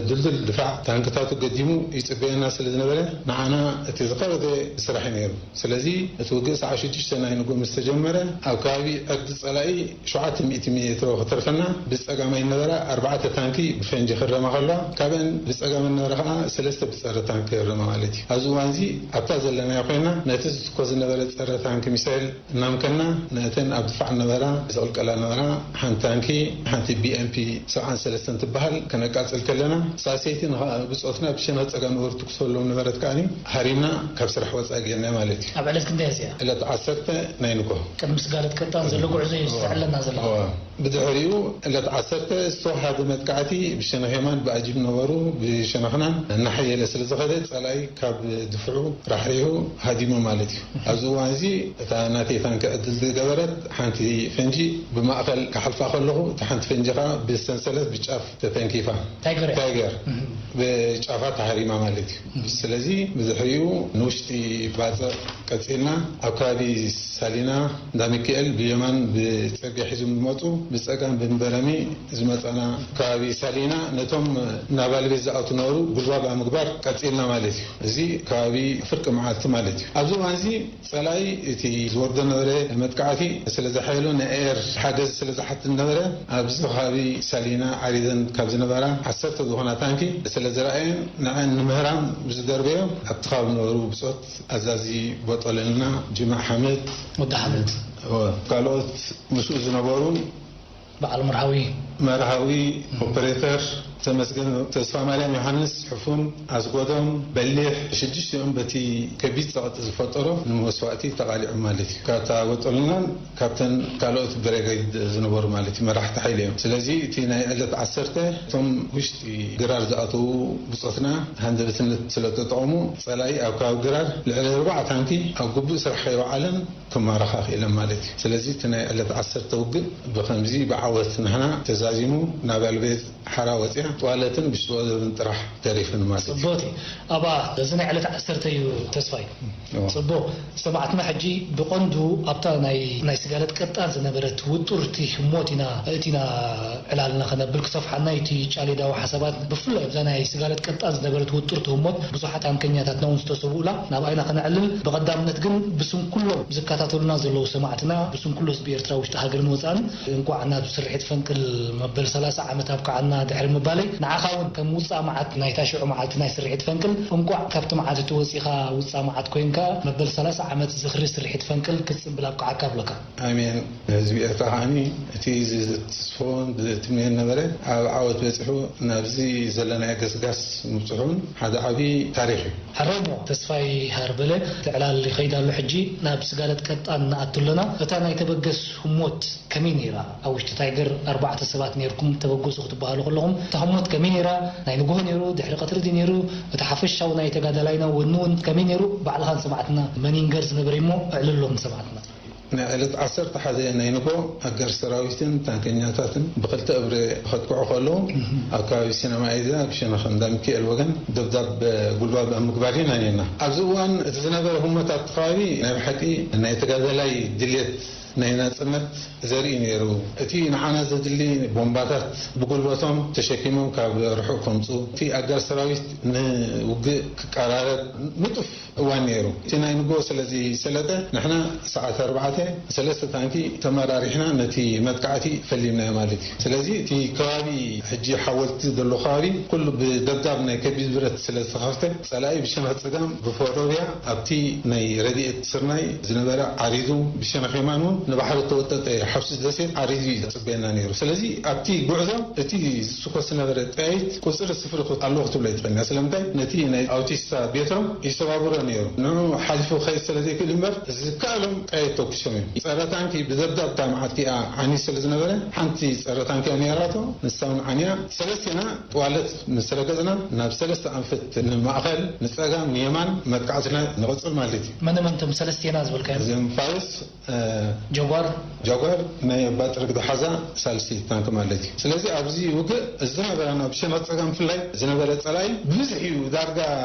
ድልዱል ድፋዕ ታንክታቱ ገዲሙ ይጽበየና ስለ ዝነበረ ንዓና እቲ ዝኸበደ ስራሕ እዩ ነይሩ። ስለዚ እቲ ውግእ ሰዓት ሽዱሽተ ናይ ንግሆ ምስ ተጀመረ ኣብ ከባቢ ዕርዲ ጸላኢ ሸውዓተ ሚእቲ ሜትሮ ክተርፈና ብጸጋማይ ነበራ ኣርባዕተ ታንኪ ብፈንጂ ክረማ ከለዋ ካብአን ብጸጋመን ነበረ ከዓ ሰለስተ ብጸረ ታንኪ ክረማ ማለት እዩ። ኣብዚ እዋን እዚ ኣብታ ዘለናዮ ኮይና ነቲ ዝትኮስ ዝነበረ ጸረ ታንኪ ሚሳይል እናምከና ነተን ኣብ ድፋዕ ነበራ ዝቕልቀላ ነበራ ሓንቲ ታንኪ ሓንቲ ቢኤምፒ ሰብዓን ሰለስተን ትበሃል ከነቃጽል ከለና ሳሰይቲ ንኸ ብጾትና ብሸነኽ ጸጋም ነበሩ ትኩሰሎም ነበረት ከዓኒ ሃሪምና ካብ ስራሕ ወጻኢ ጌርና ማለት እዩ። ኣብ ዕለት ክንደይ እያ እዚኣ? ዕለት ዓሰርተ ናይ ንግሆ። ቅድሚ ስጋለት ቀጣን ዘሎ ጉዕዞ እዩ ዝተዕለና ዘሎ። እዋ። ብድሕሪኡ ዕለት ዓሰርተ ዝተወሃደ መጥቃዕቲ ብሸነኽ የማን ብኣጂብ ነበሩ ብሸነኽናን እናሓየለ ስለ ዝኸደ ጸላኢ ካብ ድፍዑ ራሕሪሑ ሃዲሙ ማለት እዩ። ኣብዚ እዋን እዚ እታ ናተይ ታንኪ ዕድል ዝገበረት ሓንቲ ፈንጂ ብማእኸል ክሓልፋ ከለኹ እታ ሓንቲ ፈንጂ ከዓ ብሰንሰለት ብጫፍ ተተንኪፋ ታይገር እያ። ታይገር እህ። ብጫፋ ተሃሪማ ማለት እዩ። ስለዚ ብድሕሪኡ ንውሽጢ ባፅዕ ቀፂልና ኣብ ከባቢ ሳሊና እንዳ ሚካኤል ብየማን ብፅርግያ ሒዞም ዝመፁ ብፀጋም ብምበረሚ ዝመፃና ከባቢ ሳሊና ነቶም ናባል ቤት ዝኣቱ ነበሩ ጉልባብ ኣብ ምግባር ቀፂልና ማለት እዩ። እዚ ከባቢ ፍርቂ መዓልቲ ማለት እዩ። ኣብዚ እዋን እዚ ፀላኢ እቲ ዝወርዶ ነበረ መጥቃዕቲ ስለ ዝሓየሎ ንኤር ሓገዝ ስለ ዝሓትት ነበረ ኣብዚ ከባቢ ሳሊና ዓሪዘን ካብ ዝነበራ ዓሰርተ ዝኾና ታንኪ ስለ ዝረኣየን ንዐን ንምህራም ብዝደርበዮ ኣብቲ ከባቢ ነበሩ ብፆት ኣዛዚ ቦጠለልና ጅማዕ ሓመድ ወዲ ሓመድ። ካልኦት ምስኡ ዝነበሩ በዓል መርሃዊ መርሃዊ ኦፐሬተር ተመስገን ተስፋ ማርያም ዮሃንስ ሕፉን ኣስጎዶም በሊሕ ሽዱሽቲኦም በቲ ከቢድ ፀቕጢ ዝፈጠሮ ንመስዋእቲ ተቓሊዑ ማለት እዩ። ካብታ ወጠሉናን ካብተን ካልኦት ብሬገድ ዝነበሩ ማለት እዩ መራሕቲ ሓይሊ እዮም። ስለዚ እቲ ናይ ዕለት ዓሰርተ እቶም ውሽጢ ግራር ዝኣተዉ ብፆትና ሃንደበትነት ስለተጠቐሙ ፀላኢ ኣብ ከባቢ ግራር ልዕሊ ኣርባዓ ታንኪ ኣብ ግቡእ ስራሕ ከይወዓለን ክማረኻ ክኢለን ማለት እዩ። ስለዚ እቲ ናይ ዕለት ዓሰርተ ውግእ ብኸምዚ ብዓወት ንሕና ተዛዚሙ ናብ ኣልቤት ሓራ ወፂኣ ጥዋለትን ብሽጥወደብን ጥራሕ ተሪፍን ማለት እዩ። ፅቡቅ እዩ። ኣባ እዚ ናይ ዕለት ዓሰርተ እዩ ተስፋይ። እዎ። ፅቡቅ ሰማዕትና ሕጂ ብቐንዱ ኣብታ ናይ ናይ ስጋለት ቀጣን ዝነበረት ውጡርቲ ህሞት ኢና እቲና ዕላልና ከነብል ክሰፍሓና እቲ ጫሌዳዊ ሓሳባት ብፍላይ ኣብዛ ናይ ስጋለት ቀጣን ዝነበረት ውጡርቲ ህሞት ብዙሓት ኣምከኛታትና እውን ዝተሰውኡላ ናብ ኣይና ከነዕልል ብቐዳምነት ግን ብስም ኩሎም ዝከታተሉና ዘለዉ ሰማዕትና ብስም ኩሉ ህዝቢ ኤርትራ ውሽጢ ሃገርን ወፃእን እንኳዕ ናብ ስርሒት ፈንቅል መበል ሰላሳ ዓመት ኣብቅዓና ድሕሪ ምባለይ ንዓኻ እውን ከም ውፃእ መዓት ናይታ ሽዑ መዓልቲ ናይ ስርሒት ፈንቅል እንኳዕ ካብቲ መዓት እቲ ወፂኻ ውፃእ መዓት ኮይንካ መበል ሰላሳ ዓመት ዝኽሪ ስርሒት ፈንቅል ክትፅምብል ኣብቅዓካ ኣብለካ። ኣሜን። ህዝቢ ኤርትራ ከዓኒ እቲ ዝትስፎን ዝትምነዮን ነበረ ኣብ ዓወት በፂሑ ናብዚ ዘለናዮ ገስጋስ ምብፅሑን ሓደ ዓብዪ ታሪኽ እዩ። ሕራይ እሞ ተስፋይ ሃርበለ እቲ ዕላል ይኸይድ ኣሎ። ሕጂ ናብ ስጋለት ቀጣን ንኣቱ ኣለና። እታ ናይ ተበገስ ህሞት ከመይ ነይራ? ኣብ ውሽጢ ታይገር ኣርባዕተ ሰባት ነይርኩም ተበገሱ ክትበሃሉ ከለኹም እታ ህሞት ከመይ ነይራ? ናይ ንግሆ ነይሩ? ድሕሪ ቀትሪ ድዩ ነይሩ? እቲ ሓፈሻዊ ናይ ተጋዳላይና ወኒ እውን ከመይ ነይሩ? ባዕልኻ ንሰማዕትና መን ይንገር ዝነበረ እሞ ኣዕልሎም ንሰማዕትና። ናይ ዕለት ዓሰርተ ሓደ ናይ ንጎ ኣጋር ሰራዊትን ታንከኛታትን ብክልተ እብረ ከጥቅዑ ከለዉ ኣብ ከባቢ ሲነማ ኤዛ ብሸነኽ እንዳ ሚካኤል ወገን ደብዳብ ጉልባብ ኣብ ምግባር ኢና ነርና። ኣብዚ እዋን እቲ ዝነበረ ህሞት ኣብቲ ከባቢ ናይ ብሓቂ ናይ ተጋዳላይ ድልየት ናይ ናጽነት ዘርኢ ነይሩ። እቲ ንዓና ዘድሊ ቦምባታት ብጉልበቶም ተሸኪሞም ካብ ርሑቕ ከምጹ፣ እቲ ኣጋር ሰራዊት ንውግእ ክቀራረብ ንጡፍ እዋን ነይሩ። እቲ ናይ ንጎ ስለዚ ሰለጠ፣ ንሕና ሰዓት ኣርባዕተ ሰለስተ ታንኪ ተመራሪሕና ነቲ መጥቃዕቲ ፈሊምናዮ ማለት እዩ። ስለዚ እቲ ከባቢ ሕጂ ሓወልቲ ዘሎ ከባቢ ኩሉ ብደብዳብ ናይ ከቢድ ብረት ስለ ዝተኸፍተ፣ ጸላኢ ብሸነኽ ጸጋም ብፎሮብያ ኣብቲ ናይ ረድኤት ስርናይ ዝነበረ ዓሪዱ፣ ብሸነኽ የማን እውን ንባሕሪ ተወጠጠ ሓፍሲ ደሴት ዓሪዱ እዩ ዝጽበየና ነይሩ። ስለዚ ኣብቲ ጉዕዞ እቲ ዝትኮስ ዝነበረ ጠያይት ቁጽሪ ስፍሪ ክት-፣ ኣለዎ ክትብሎ ኣይትኽእልን እያ። ስለምንታይ? ነቲ ናይ ኣውቲስታ ቤትሮም ይሰባብሮ ነይሩ። ንዑ ሓሊፉ ክኸይድ ስለ ዘይክእል እምበር፣ ዝከኣሎም ጠያይት ተኩሶም እዮም። ጸረ ታንኪ ብደብዳብ እታ መዓልቲ እያ ዓንዩ ስለ ዝነበረ፣ ሓንቲ ጸረ ታንኪ እያ ነይራቶ፣ ንሳ እውን ዓንያ። ሰለስቴና ጥዋለት ምስ ረገጽና፣ ናብ ሰለስተ ኣንፈት፣ ንማእኸል፣ ንጸጋም፣ ንየማን መጥቃዕትና ንቐጽል ማለት እዩ። መነ መን እቶም ሰለስቴና ዝበልካዮም? እዞም ፋርስ፣ እ፣ ጀጓር? ጀጓር ናይ ኣባ ጥርግ ዝሓዛ ሳልሲት ታንክ ማለት እዩ። ስለዚ ኣብዚ ውግእ ዝነበረና ብሸነኽ ጸጋም ብፍላይ ዝነበረ ጸላኢ ብብዝሒ እዩ፣ ዳርጋ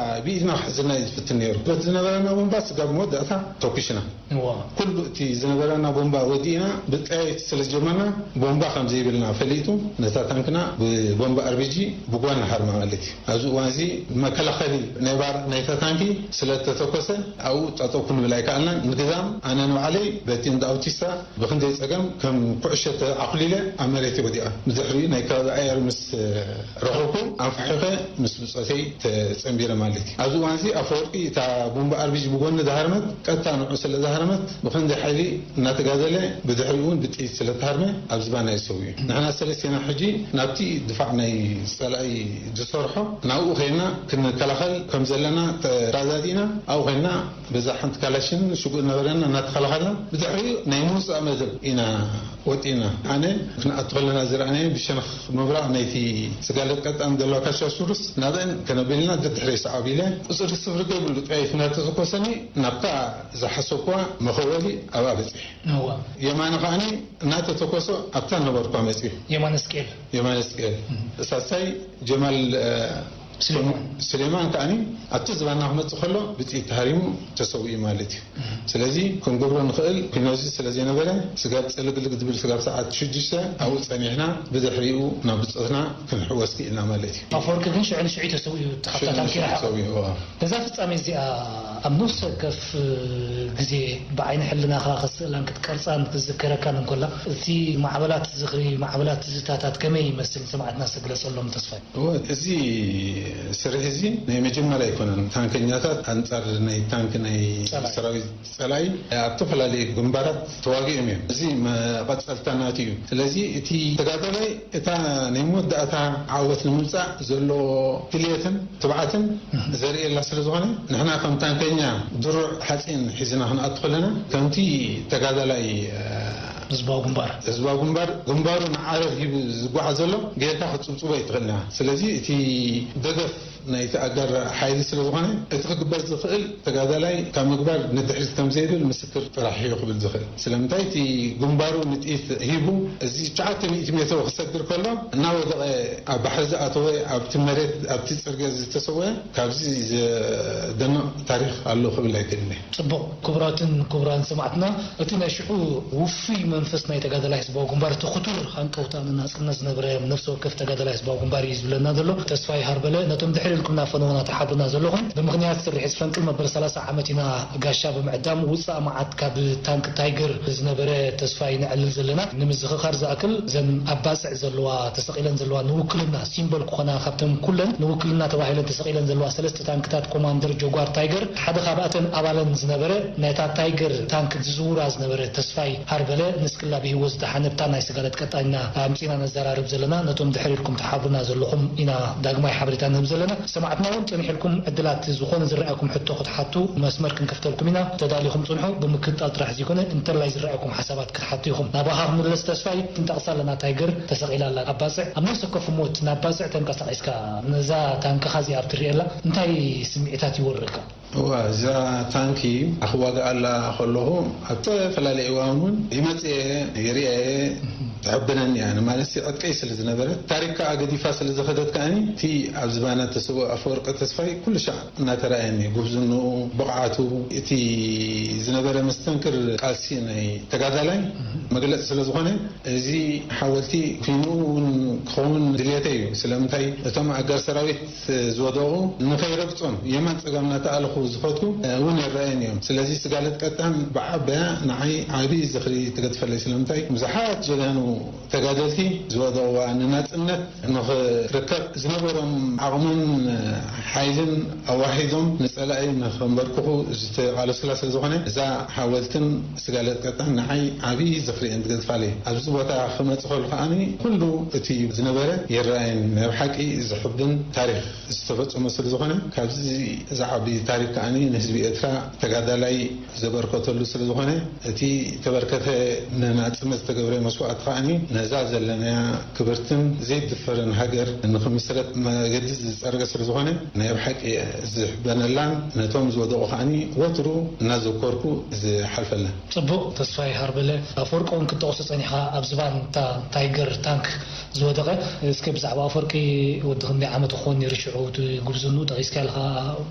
ብኢድና ክሕዝና እዩ ዝፍትን ነይሩ። በቲ ዝነበረና ቦምባ ስጋብ መወዳእታ ተኩስና። እዋ። ኩሉ እቲ ዝነበረና ቦምባ ወዲእና ብጠያይት ስለ ዝጀመርና፣ ቦምባ ከም ዘይብልና ፈሊጡ፣ ነታ ታንክና ብቦምባ ኣርቢጂ ብጓና ሃርማ ማለት እዩ። ኣብዚ እዋን እዚ መከላኸሊ ናይ ባርዕ ናይታ ታንኪ ስለ እተተኮሰ፣ ኣብኡ ጠጠው ክንብል ኣይከኣልናን። ንግዛም ኣነ ንባዕለይ በቲ እንዳ ኣውቲስታ ብክንደይ ጸገም ከም ኩዕሾ ተዓኹሊለ ኣብ መሬት ወዲቐ። ብድሕሪኡ ናይ ከባቢ ኣየር ምስ ረኸብኩ፣ ኣንፋሒኸ ምስ ብጾተይ ተጸንቢረ ማለት እዩ። ኣብዚ እዋን እዚ ኣፈወርቂ እታ ቦምባ ኣርቢጂ ብጎኒ ዝሃረመት ቀጥታ ንዑ ስለ ዝሃረመት፣ ብክንደይ ሓይሊ እናተጋደለ፣ ብድሕሪኡ እውን ብጥይት ስለ ተሃርመ ኣብ ዝባና እዩ ሰዊኡ። ንሕና ሰለስቴና ሕጂ ናብቲ ድፋዕ ናይ ጸላኢ ዝሰርሖ ናብኡ ኸይና ክንከላኸል ከም ዘለና ተራዳዲእና፣ ኣብኡ ኸይና በዛ ሓንቲ ካላሽን ሽጉጥ ነበረና እናተኸላኸልና፣ ብድሕሪኡ ናይ ምውጻእ መደብ ኢና ወጢና። ኣነ ክንኣቱ ከለና ዝረኣናዮ ብሸነኽ ምብራቕ ናይቲ ስጋለት ቀጣን ዘለዋ ካሻ ሱሩስ ናብአን ከነቢልና ደድሕሪ ሰዓብ ኢለ ቁጽሪ ስፍሪ ዘይብሉ ጥይት እናተተኮሰኒ ናብታ ዝሓሰብኩዋ መኸወሊ ኣብኣ በጺሐ። እዋ። የማነ ከኣኒ እናተተኮሶ ኣብታ ነበርኳ መጺኡ። የማነ እስቅኤል። የማነ እስቅኤል። እም። ሳልሳይ ጀማል፣ እ፣ ስሌማን። ስሌማን ከኣኒ ኣብቲ ዝባና ክመጽእ ከሎ ብጥይት ተሃሪሙ ተሰዊኡ ማለት እዩ። እም። ስለዚ ክንገብሮ ንኽእል ኩነዚ ስለ ዘይነበረ፣ ስጋብ ጽልግልግ ዝብል ስጋብ ሰዓት ሽዱሽተ ኣብኡ ጸኒሕና፣ ብድሕሪኡ ናብ ብጾትና ክንሕወስ ክኢልና ማለት እዩ። ኣፈወርቂ ግን ሽዑ ንሽዑ ተሰዊኡ፣ ካብታ ሽዑ ታንኪ ንሽዑ ረሓቐ። ተሰዊኡ፣ እዋ። ነዛ ፍጻሜ እዚኣ ኣብ ነፍሲ ወከፍ ግዜ ብዓይኒ ሕልናኻ ክትስእላን ክትቀርጻን ክትዝከረካን እንከላ፣ እቲ ማዕበላት ዝኽሪ፣ ማዕበላት ትዝታታት ከመይ ይመስል ንሰማዕትና እስቲ ግለጸሎም ተስፋይ። እወ፣ እዚ ስርሒ እዚ ናይ መጀመርያ ኣይኮነን። ታንከኛታት ኣንጻር ናይ ታንክ ናይ ጸላኢ። ሰራዊት ጸላኢ ኣብ ዝተፈላለዩ ግንባራት ተዋጊኦም እዮም። እዚ መቐጸልታ ናቱ እዩ። ስለዚ እቲ ተጋዳላይ እታ ናይ መወዳእታ ዓወት ንምምጻእ ዘለዎ ድልየትን ትብዓትን ዘርእየላ ስለ ዝኾነ፣ ንሕና ከም ታንከኛ ድሩዕ ሓጺን ሒዝና ክንኣቱ ከለና፣ ከምቲ ተጋዳላይ፣ እ፣ ህዝባዊ ግንባር። ህዝባዊ ግንባር ግንባሩ ንዓረር ሂቡ ዝጓዓዝ ዘሎ ጌርካ ክትጽብጽቦ ኣይትኽእልን ኢኻ። ስለዚ እቲ ደገፍ ናይቲ ኣጋር ሓይሊ ስለ ዝኾነ፣ እቲ ክግበር ዝኽእል ተጋዳላይ ካብ ምግባር ንድሕሪት ከም ዘይብል ምስክር ጥራሕ እዩ ክብል ዝኽእል። ስለምንታይ? እቲ ግንባሩ ንጥይት ሂቡ፣ እዚ ትሽዓተ ሚእቲ ሜትሮ ክሰግር ከሎ፣ እናወደቐ ኣብ ባሕሪ ዝኣተወ፣ ኣብቲ መሬት፣ ኣብቲ ጽርግያ ዝተሰወ፣ ካብዚ ዘደንቕ ታሪኽ ኣሎ ክብል ኣይክእልን እየ። ጽቡቕ። ክቡራትን ክቡራን ሰማዕትና፣ እቲ ናይ ሽዑ ውፉይ መንፈስ ናይ ተጋዳላይ ህዝባዊ ግንባር፣ እቲ ክቱር ሃንቀውታ ንናጽነት ዝነበረ ነፍሲ ወከፍ ተጋዳላይ ህዝባዊ ግንባር እዩ ዝብለና ዘሎ። ተስፋይ ሃርበለ፣ ነቶም ድሕሪ ኢልኩምና ፈነውና ትሓብሩና ዘለኹም፣ ብምኽንያት ስርሒት ፈንቅል መበል ሰላሳ ዓመት ኢና ጋሻ ብምዕዳም ውጻእ መዓት ካብ ታንክ ታይገር ዝነበረ ተስፋይ ነዕልል ዘለና። ንምዝኽኻር ዝኣክል፣ እዘን ኣብ ባጽዕ ዘለዋ፣ ተሰቒለን ዘለዋ፣ ንውክልና ሲምቦል ክኾና፣ ካብተን ኩለን ንውክልና ተባሂለን ተሰቒለን ዘለዋ ሰለስተ ታንክታት ኮማንደር ጆጓር ታይገር፣ ሓደ ካብኣተን ኣባለን ዝነበረ፣ ናይታ ታይገር ታንክ ዝዝውራ ዝነበረ ተስፋይ ሃርበለ፣ ንስክላ ብህይወት ዝደሓነ፣ ብታ ናይ ስጋለት ቀጣን ኢና ኣምጺና ነዘራርብ ዘለና። ነቶም ድሕር ኢልኩም ትሓብሩና ዘለኹም ኢና ዳግማይ ሓበሬታ ንህብ ዘለና። ሰማዕትና እውን ጸኒሕልኩም ዕድላት ዝኾነ ዝረኣየኩም ሕቶ ክትሓቱ መስመር ክንከፍተልኩም ኢና። ተዳሊኹም ጽንሑ። ብምክትታል ጥራሕ ዘይኮነ፣ እንተላይ ዝረኣየኩም ሓሳባት ክትሓቱ ኢኹም። ናባኻ ክንምለስ ተስፋይ፣ ክንጠቕሳ ኣለና። ታይገር ተሰቒላ ኣላ ኣብ ባጽዕ። ኣብ ነፍሲ ወከፍ ሞት ናብ ባጽዕ ተንቀሳቒስካ ነዛ ታንክኻ እዚኣ ኣብ ትርእየላ እንታይ ስምዒታት ይወርካ? እዋ፣ እዛ ታንኪ ክዋግኣላ ከለኹ ኣብ ዝተፈላለየ እዋን እውን ይመጽእ እየ፣ ይርእየ እየ። ትሕብነኒ እያ። ማለት ዕጥቀይ ስለ ዝነበረት፣ ታሪክ ከኣ ገዲፋ ስለ ዝኸደት ከኣኒ፣ እቲ ኣብ ዝባና ተሰውእ ኣፈወርቂ ተስፋይ ኩሉ ሻዕ እናተራእየኒ እዩ። ጉብዝንኡ፣ ብቕዓቱ፣ እቲ ዝነበረ መስተንክር ቃልሲ ናይ ተጋዳላይ መግለጺ ስለ ዝኾነ፣ እዚ ሓወልቲ ኩይኑ እውን ክኸውን ድልየተይ እዩ። ስለምንታይ እቶም ኣጋር ሰራዊት ዝወደቑ ንኸይረግጾም የማን ጸጋም እናተኣለኹ ዝኸድኩ እውን ይረኣየኒ እዮም። ስለዚ ስጋለት ቀጣን ብዓበያ ንዓይ ዓቢ ዝኽሪ ትገድፈለይ። ስለምንታይ ብዙሓት ጀጋኑ ተጋደልቲ ዝወደቑዋ ንናጽነት ንኽርከብ ዝነበሮም ዓቕምን ሓይልን ኣዋሂዶም ንጸላኢ ንኸንበርክኹ ዝተቓለሱላ ስለ ዝኾነ፣ እዛ ሓወልትን ስጋለት ቀጣን ንዓይ ዓቢ ዝኽሪ እየን ዝገድፋለይ። ኣብዚ ቦታ ክመጽእ ከሉ ከኣኒ ኩሉ እቲ ዝነበረ ይረኣየኒ። ናይ ብሓቂ ዘሕብን ታሪኽ ዝተፈጸመ ስለ ዝኾነ፣ ካብዚ ዝዓቢ ታሪኽ ከኣኒ ንህዝቢ ኤርትራ ተጋዳላይ ዘበርከተሉ ስለ ዝኾነ፣ እቲ ተበርከተ ንናጽነት ዝተገብረ መስዋእቲ ከኣኒ ነዛ ዘለናያ ክብርትን ዘይትድፈርን ሃገር ንኽምስረት መገዲ ዝጸረገ ስለ ዝኾነ፣ ናይ ብሓቂ ዝሕበነላን ነቶም ዝወደቑ ከኣኒ ወትሩ እናዘከርኩ ዝሓልፈለን። ጽቡቕ። ተስፋይ ሃርበለ፣ ኣፈወርቂ እውን ክትጠቕሶ ጸኒሕካ፣ ኣብ ዝባን እታ ታይገር ታንክ ዝወደቐ። እስከ ብዛዕባ ኣፈወርቂ፣ ወዲ ክንደይ ዓመት ክኸውን ነይሩ ሽዑ፣ እቲ ጉብዝንኡ ጠቒስካዮ ኣለኻ፣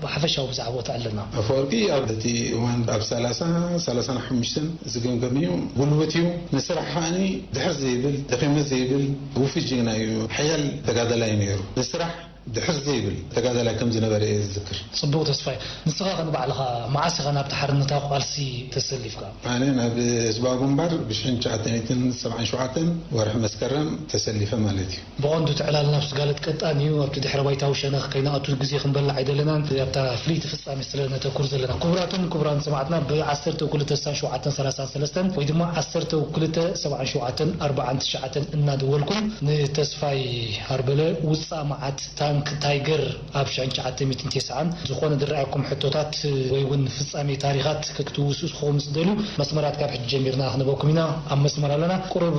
ብሓፈሻዊ ብዛዕባኡ ተዕልለና። ኣፈወርቂ ኣብ እቲ እዋን ኣብ ሰላሳ፣ ሰላሳን ሓሙሽተን ዝግምገም እዩ። ጉልበት እዩ። ንስራሕ ከኣኒ ድሕር ዘይብል፣ ደኺመ ዘይብል ውፉይ ጅግና እዩ። ሓያል ተጋዳላይ ነይሩ። ንስራሕ ድሕር ዘይብል ተጋዳላይ ከም ዝነበረ እየ ዝዝክር። ጽቡቕ ተስፋይ፣ ንስኻ ከ ንባዕልኻ መዓስ ኢኻ ናብቲ ሓርነታዊ ቃልሲ ተሰሊፍካ? ኣነ ናብ ህዝባዊ ግንባር ብሽሕን ትሽዓተ ሚእትን ሰብዓን ሸውዓተን ወርሒ መስከረም ተሰሊፈ ማለት እዩ። ብቐንዱ እቲ ዕላል ናብ ስጋለት ቀጣን እዩ። ኣብቲ ድሕረ ባይታዊ ሸነኽ ከይንኣቱ ግዜ ክንበልዕ ኣይደለናን። ኣብታ ፍልይቲ ፍጻሜ ስለ ነተኩር ዘለና። ክቡራትን ክቡራን ሰማዕትና፣ ብ ዓሰርተ ክልተ ስሳን ሸውዓተን ሰላሳን ሰለስተን ወይ ድማ ዓሰርተ ክልተ ሰብዓን ሸውዓተን ኣርባዓን ትሽዓተን እናደወልኩም ንተስፋይ ሃርበለ ውጻእ መዓት ታንክ ታይገር ኣብ ሽሕን ትሽዓተ ሚእትን ተስዓን ዝኾነ ዝረኣየኩም ሕቶታት ወይ እውን ፍጻሜ ታሪኻት ክትውስኹ ምስ ትደልዩ፣ መስመራት ካብ ሕጂ ጀሚርና ክንበኩም ኢና። ኣብ መስመር ኣለና። ቁሩብ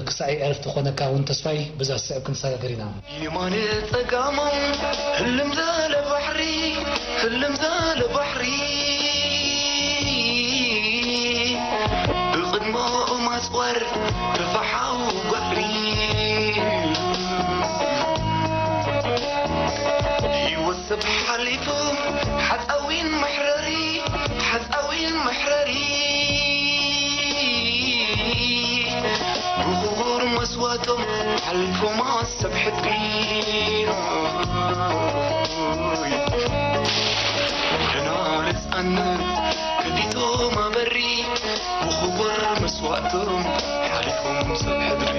ክሳዕ ዕረፍቲ ክኾነካ እውን ተስፋይ፣ በዛ ዝስዕብ ክንሰጋገር ኢና። የማነ ጸጋሞም ህልም ዘለ ባሕሪ፣ ህልም ዘለ ባሕሪ፣ ብቕድሞኦም ኣጽዋር ተፋሓው ባሕሪ። ህይወት ሰብ ሓሊፉ ሓጻዊን መሕረሪ፣ ሓጻዊን መሕረሪ፣ ብኽቡር መስዋእቶም ሓሊፎም ኣብ ሰብ ሕድሪ። ደና ነጻነት ከፊቶም ኣብ በሪ፣ ብኽቡር መስዋእቶም ሓሊፎም ሰብ ሕድሪ።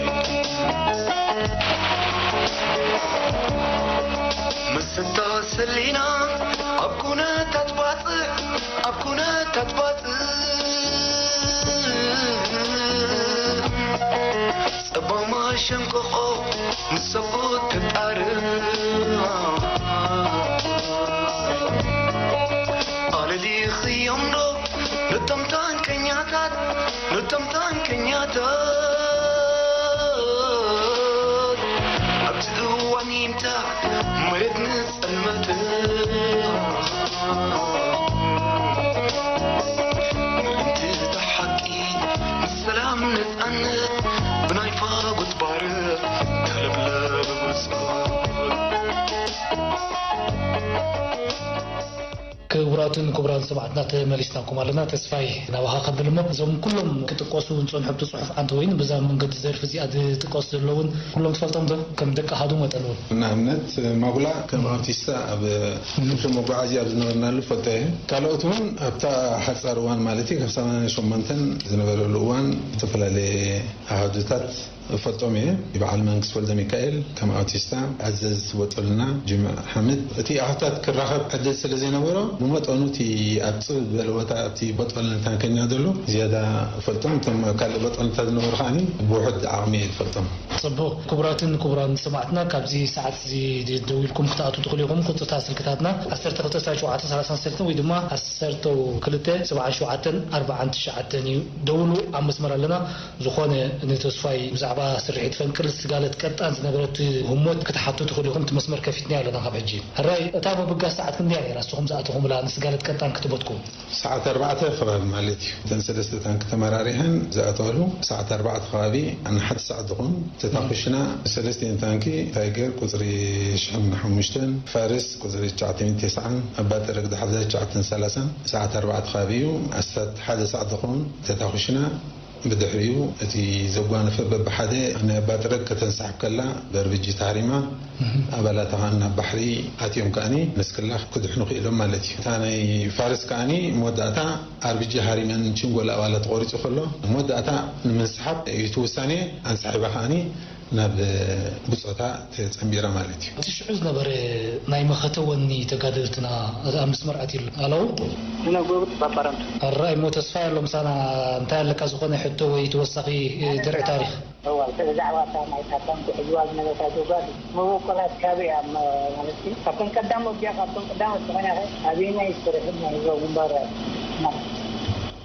መሰታ ሰሊና ኣብ ኩነታት ባጽዕ፣ ኣብ ኩነታት ባጽዕ፣ ጸባማ ሸንቆቆ ንሰብኡት ተጣርዕ። ኣለሊኽዮም ዶ ነቶም ታንከኛታት፣ ነቶም ታንከኛታት፣ ኣብቲ እዋን ይምታ መሬት ንጸልመት። ምእንቲ እታ ሓቂ ንሰላም ነጻነት ብናይ ፋጎት ባርዕ ተለብለብ ብጾት። ክቡራትን ክቡራን ሰማዕትና፣ ተመሊስናኩም ኣለና። ተስፋይ፣ ናባኻ ከብል እሞ፣ እዞም ኩሎም ክጥቀሱ ዝጸንሑ ኣብቲ ጽሑፍ ኣንተ ወይን በዛ መንገዲ ዘርፊ እዚኣ ዝጥቀሱ ዘለውን ኩሎም ትፈልጦም ዶ? ከም ደቂ ኣሃዱ መጠን እውን። ንኣብነት ማጉላ ከም ኣርቲስታ ኣብ ክፍሊ መጓዓዝያ ኣብ ዝነበርናሉ ፈልጦ እየ። ካልኦት እውን ኣብታ ሓጻር እዋን ማለት እዩ፣ ካብ ሰማንያን ሸሞንተን ዝነበረሉ እዋን ዝተፈላለየ ኣሃዱታት እፈልጦም እየ። በዓል መንግስቲ ወልደ ሚካኤል ከም ኣውቲስታ፣ ኣዘዝ ቦጦልና፣ ጅምዕ ሓምድ። እቲ ኣሃታት ክራኸብ ዕድል ስለ ዘይነበሮ፣ ብመጠኑ እቲ ኣብ ጽብብ ዝበለ ቦታ እቲ ቦጦልና ታንከኛ ዘሎ ዝያዳ እፈልጦም። እቶም ካልእ ቦጦልንታት ዝነበሩ ከኣኒ ብውሑድ ዓቕሚ እየ ዝፈልጦም። ጽቡቕ። ክቡራትን ክቡራን ሰማዕትና፣ ካብዚ ሰዓት እዚ ደው ኢልኩም ክትኣትዉ ትኽእሉ ኢኹም። ቁጽርታት ስልክታትና ዓሰርተ ክልተ ሰብዓን ሸውዓተን ሰላሳን ሰለስተን ወይ ድማ ዓሰርተ ክልተ ሰብዓን ሸውዓተን ኣርባዓን ትሽዓተን እዩ። ደውሉ፣ ኣብ መስመር ኣለና። ዝኾነ ንተስፋይ ብዛዕባ ብዛዕባ ስርሒት ፈንቅል ስጋለት ቀጣን ዝነበረት ህሞት ክትሓቱ ትኽእሉ ኢኹም። እቲ መስመር ከፊትና ኣለና ካብ ሕጂ። ሕራይ፣ እታ ምብጋስ ሰዓት ክንደያ ነይራ ንስኹም ዝኣተኹምላ ንስጋለት ቀጣን ክትቦትኩም? ሰዓት ኣርባዕተ ከባቢ ማለት እዩ። እተን ሰለስተ ታንኪ ተመራሪሐን ዝኣተዋሉ ሰዓት ኣርባዕተ ከባቢ ንሓደ ሰዓት ዝኾን ተታኹሽና። ሰለስቲኤን ታንኪ ታይገር ቁፅሪ ሽሕን ሓሙሽተን፣ ፋርስ ቁፅሪ ትሽዓተ ሚእቲ ተስዓን፣ ኣባ ጠረግ ዳሕዛ ትሽዓተን ሰላሳን ሰዓት ኣርባዕተ ከባቢ እዩ። ኣስታት ሓደ ሰዓት ዝኾን ተታኹሽና። ብድሕሪኡ እቲ ዘጓነፈ በብሓደ ናይ ኣባ ጠረግ ከተንሳሕብ ከላ በርብጂ ተሃሪማ። ኣባላታ ከኣ ናብ ባሕሪ ኣትዮም ከኣኒ መስክላ ክድሕኑ ክኢሎም ማለት እዩ። እታ ናይ ፋርስ ከኣኒ መወዳእታ ኣርብጂ ሃሪመን ችንጎል ኣባላት ተቖሪጹ ከሎ፣ መወዳእታ ንምንስሓብ እዩ እቲ ውሳኔ። ኣንሳሒባ ከኣኒ ናብ ብጾታ ተጸንቢራ ማለት እዩ። እቲ ሽዑ ዝነበረ ናይ መኸተ ወኒ ተጋደልትና ኣብ መስመር ኣትዩሉ ኣለዉ። ዝነግሩ ባባራንቱ። ኣራይ እሞ ተስፋ ኣሎ ምሳና። እንታይ ኣለካ ዝኾነ ሕቶ ወይ ተወሳኺ ድርዒ ታሪኽ? እዋ፣ ብዛዕባ እታ ናይ ታንኪ ሒዝዋ ዝነበረታ ጆጋር መበቆላት ካበይ እያ? መ-፣ ማለት እዩ፣ ካብቶም ቀዳም ወጊኣ፣ ካብቶም ቀዳሞት ዝኾነ ኸ ኣበየናይ ስርሒ ናይ ህዝባዊ ግንባር እያ?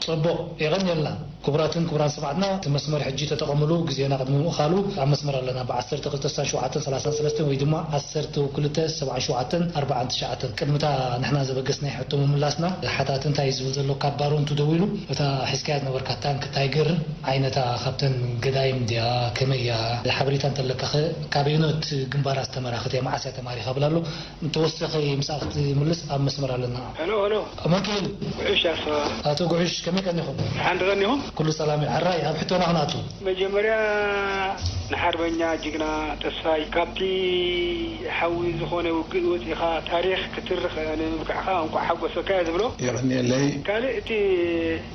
ጽቡቕ፣ የቐንየልና። ክቡራትን ክቡራን ሰማዕትና፣ እቲ መስመር ሕጂ ተጠቐምሉ። ግዜና ቅድሚ ምእኻሉ ኣብ መስመር ኣለና። ብ ዓሰርተ ክልተ ስሳን ሸውዓተን ሰላሳን ሰለስተን ወይ ድማ ዓሰርተ ክልተ ሰብዓን ሸውዓተን ኣርባዓን ትሽዓተን። ቅድሚ እታ ንሕና ዘበገስናያ ሕቶ ምምላስና፣ ሓታቲ እንታይ እዩ ዝብል ዘሎ ካብ ባሮንቱ ደዊሉ፣ እታ ሒዝካያ ዝነበርካ ታንክ ታይገርን ዓይነታ ካብተን ገዳይም ድያ፣ ከመይ እያ፣ ሓበሬታ እንተለካ ኸ ካበየኖት ግንባራት ዝተመራኸት እያ፣ መዓስ እያ ተማሪኻ ብል ኣሎ። እንተወሰኸ ምሳእ ክትምልስ ኣብ መስመር ኣለና። ሄሎ፣ ሄሎ። መን ክብል? ጉዕሽ ኣስመራ። ኣቶ ጉዕሽ፣ ከመይ ቀኒኹም? ሓንቲ ቀኒኹም? ኩሉ ሰላም እዩ። ሕራይ፣ ኣብ ሕቶና ክንኣቱ። መጀመርያ ንሓርበኛ ጅግና ተስፋይ ካብቲ ሓዊ ዝኾነ ውግእ ወፂኻ ታሪኽ ክትርኽ ንምብቃዕኻ እንቋዕ ሓጎሰካ እየ ዝብሎ። የቐንየለይ። ካልእ እቲ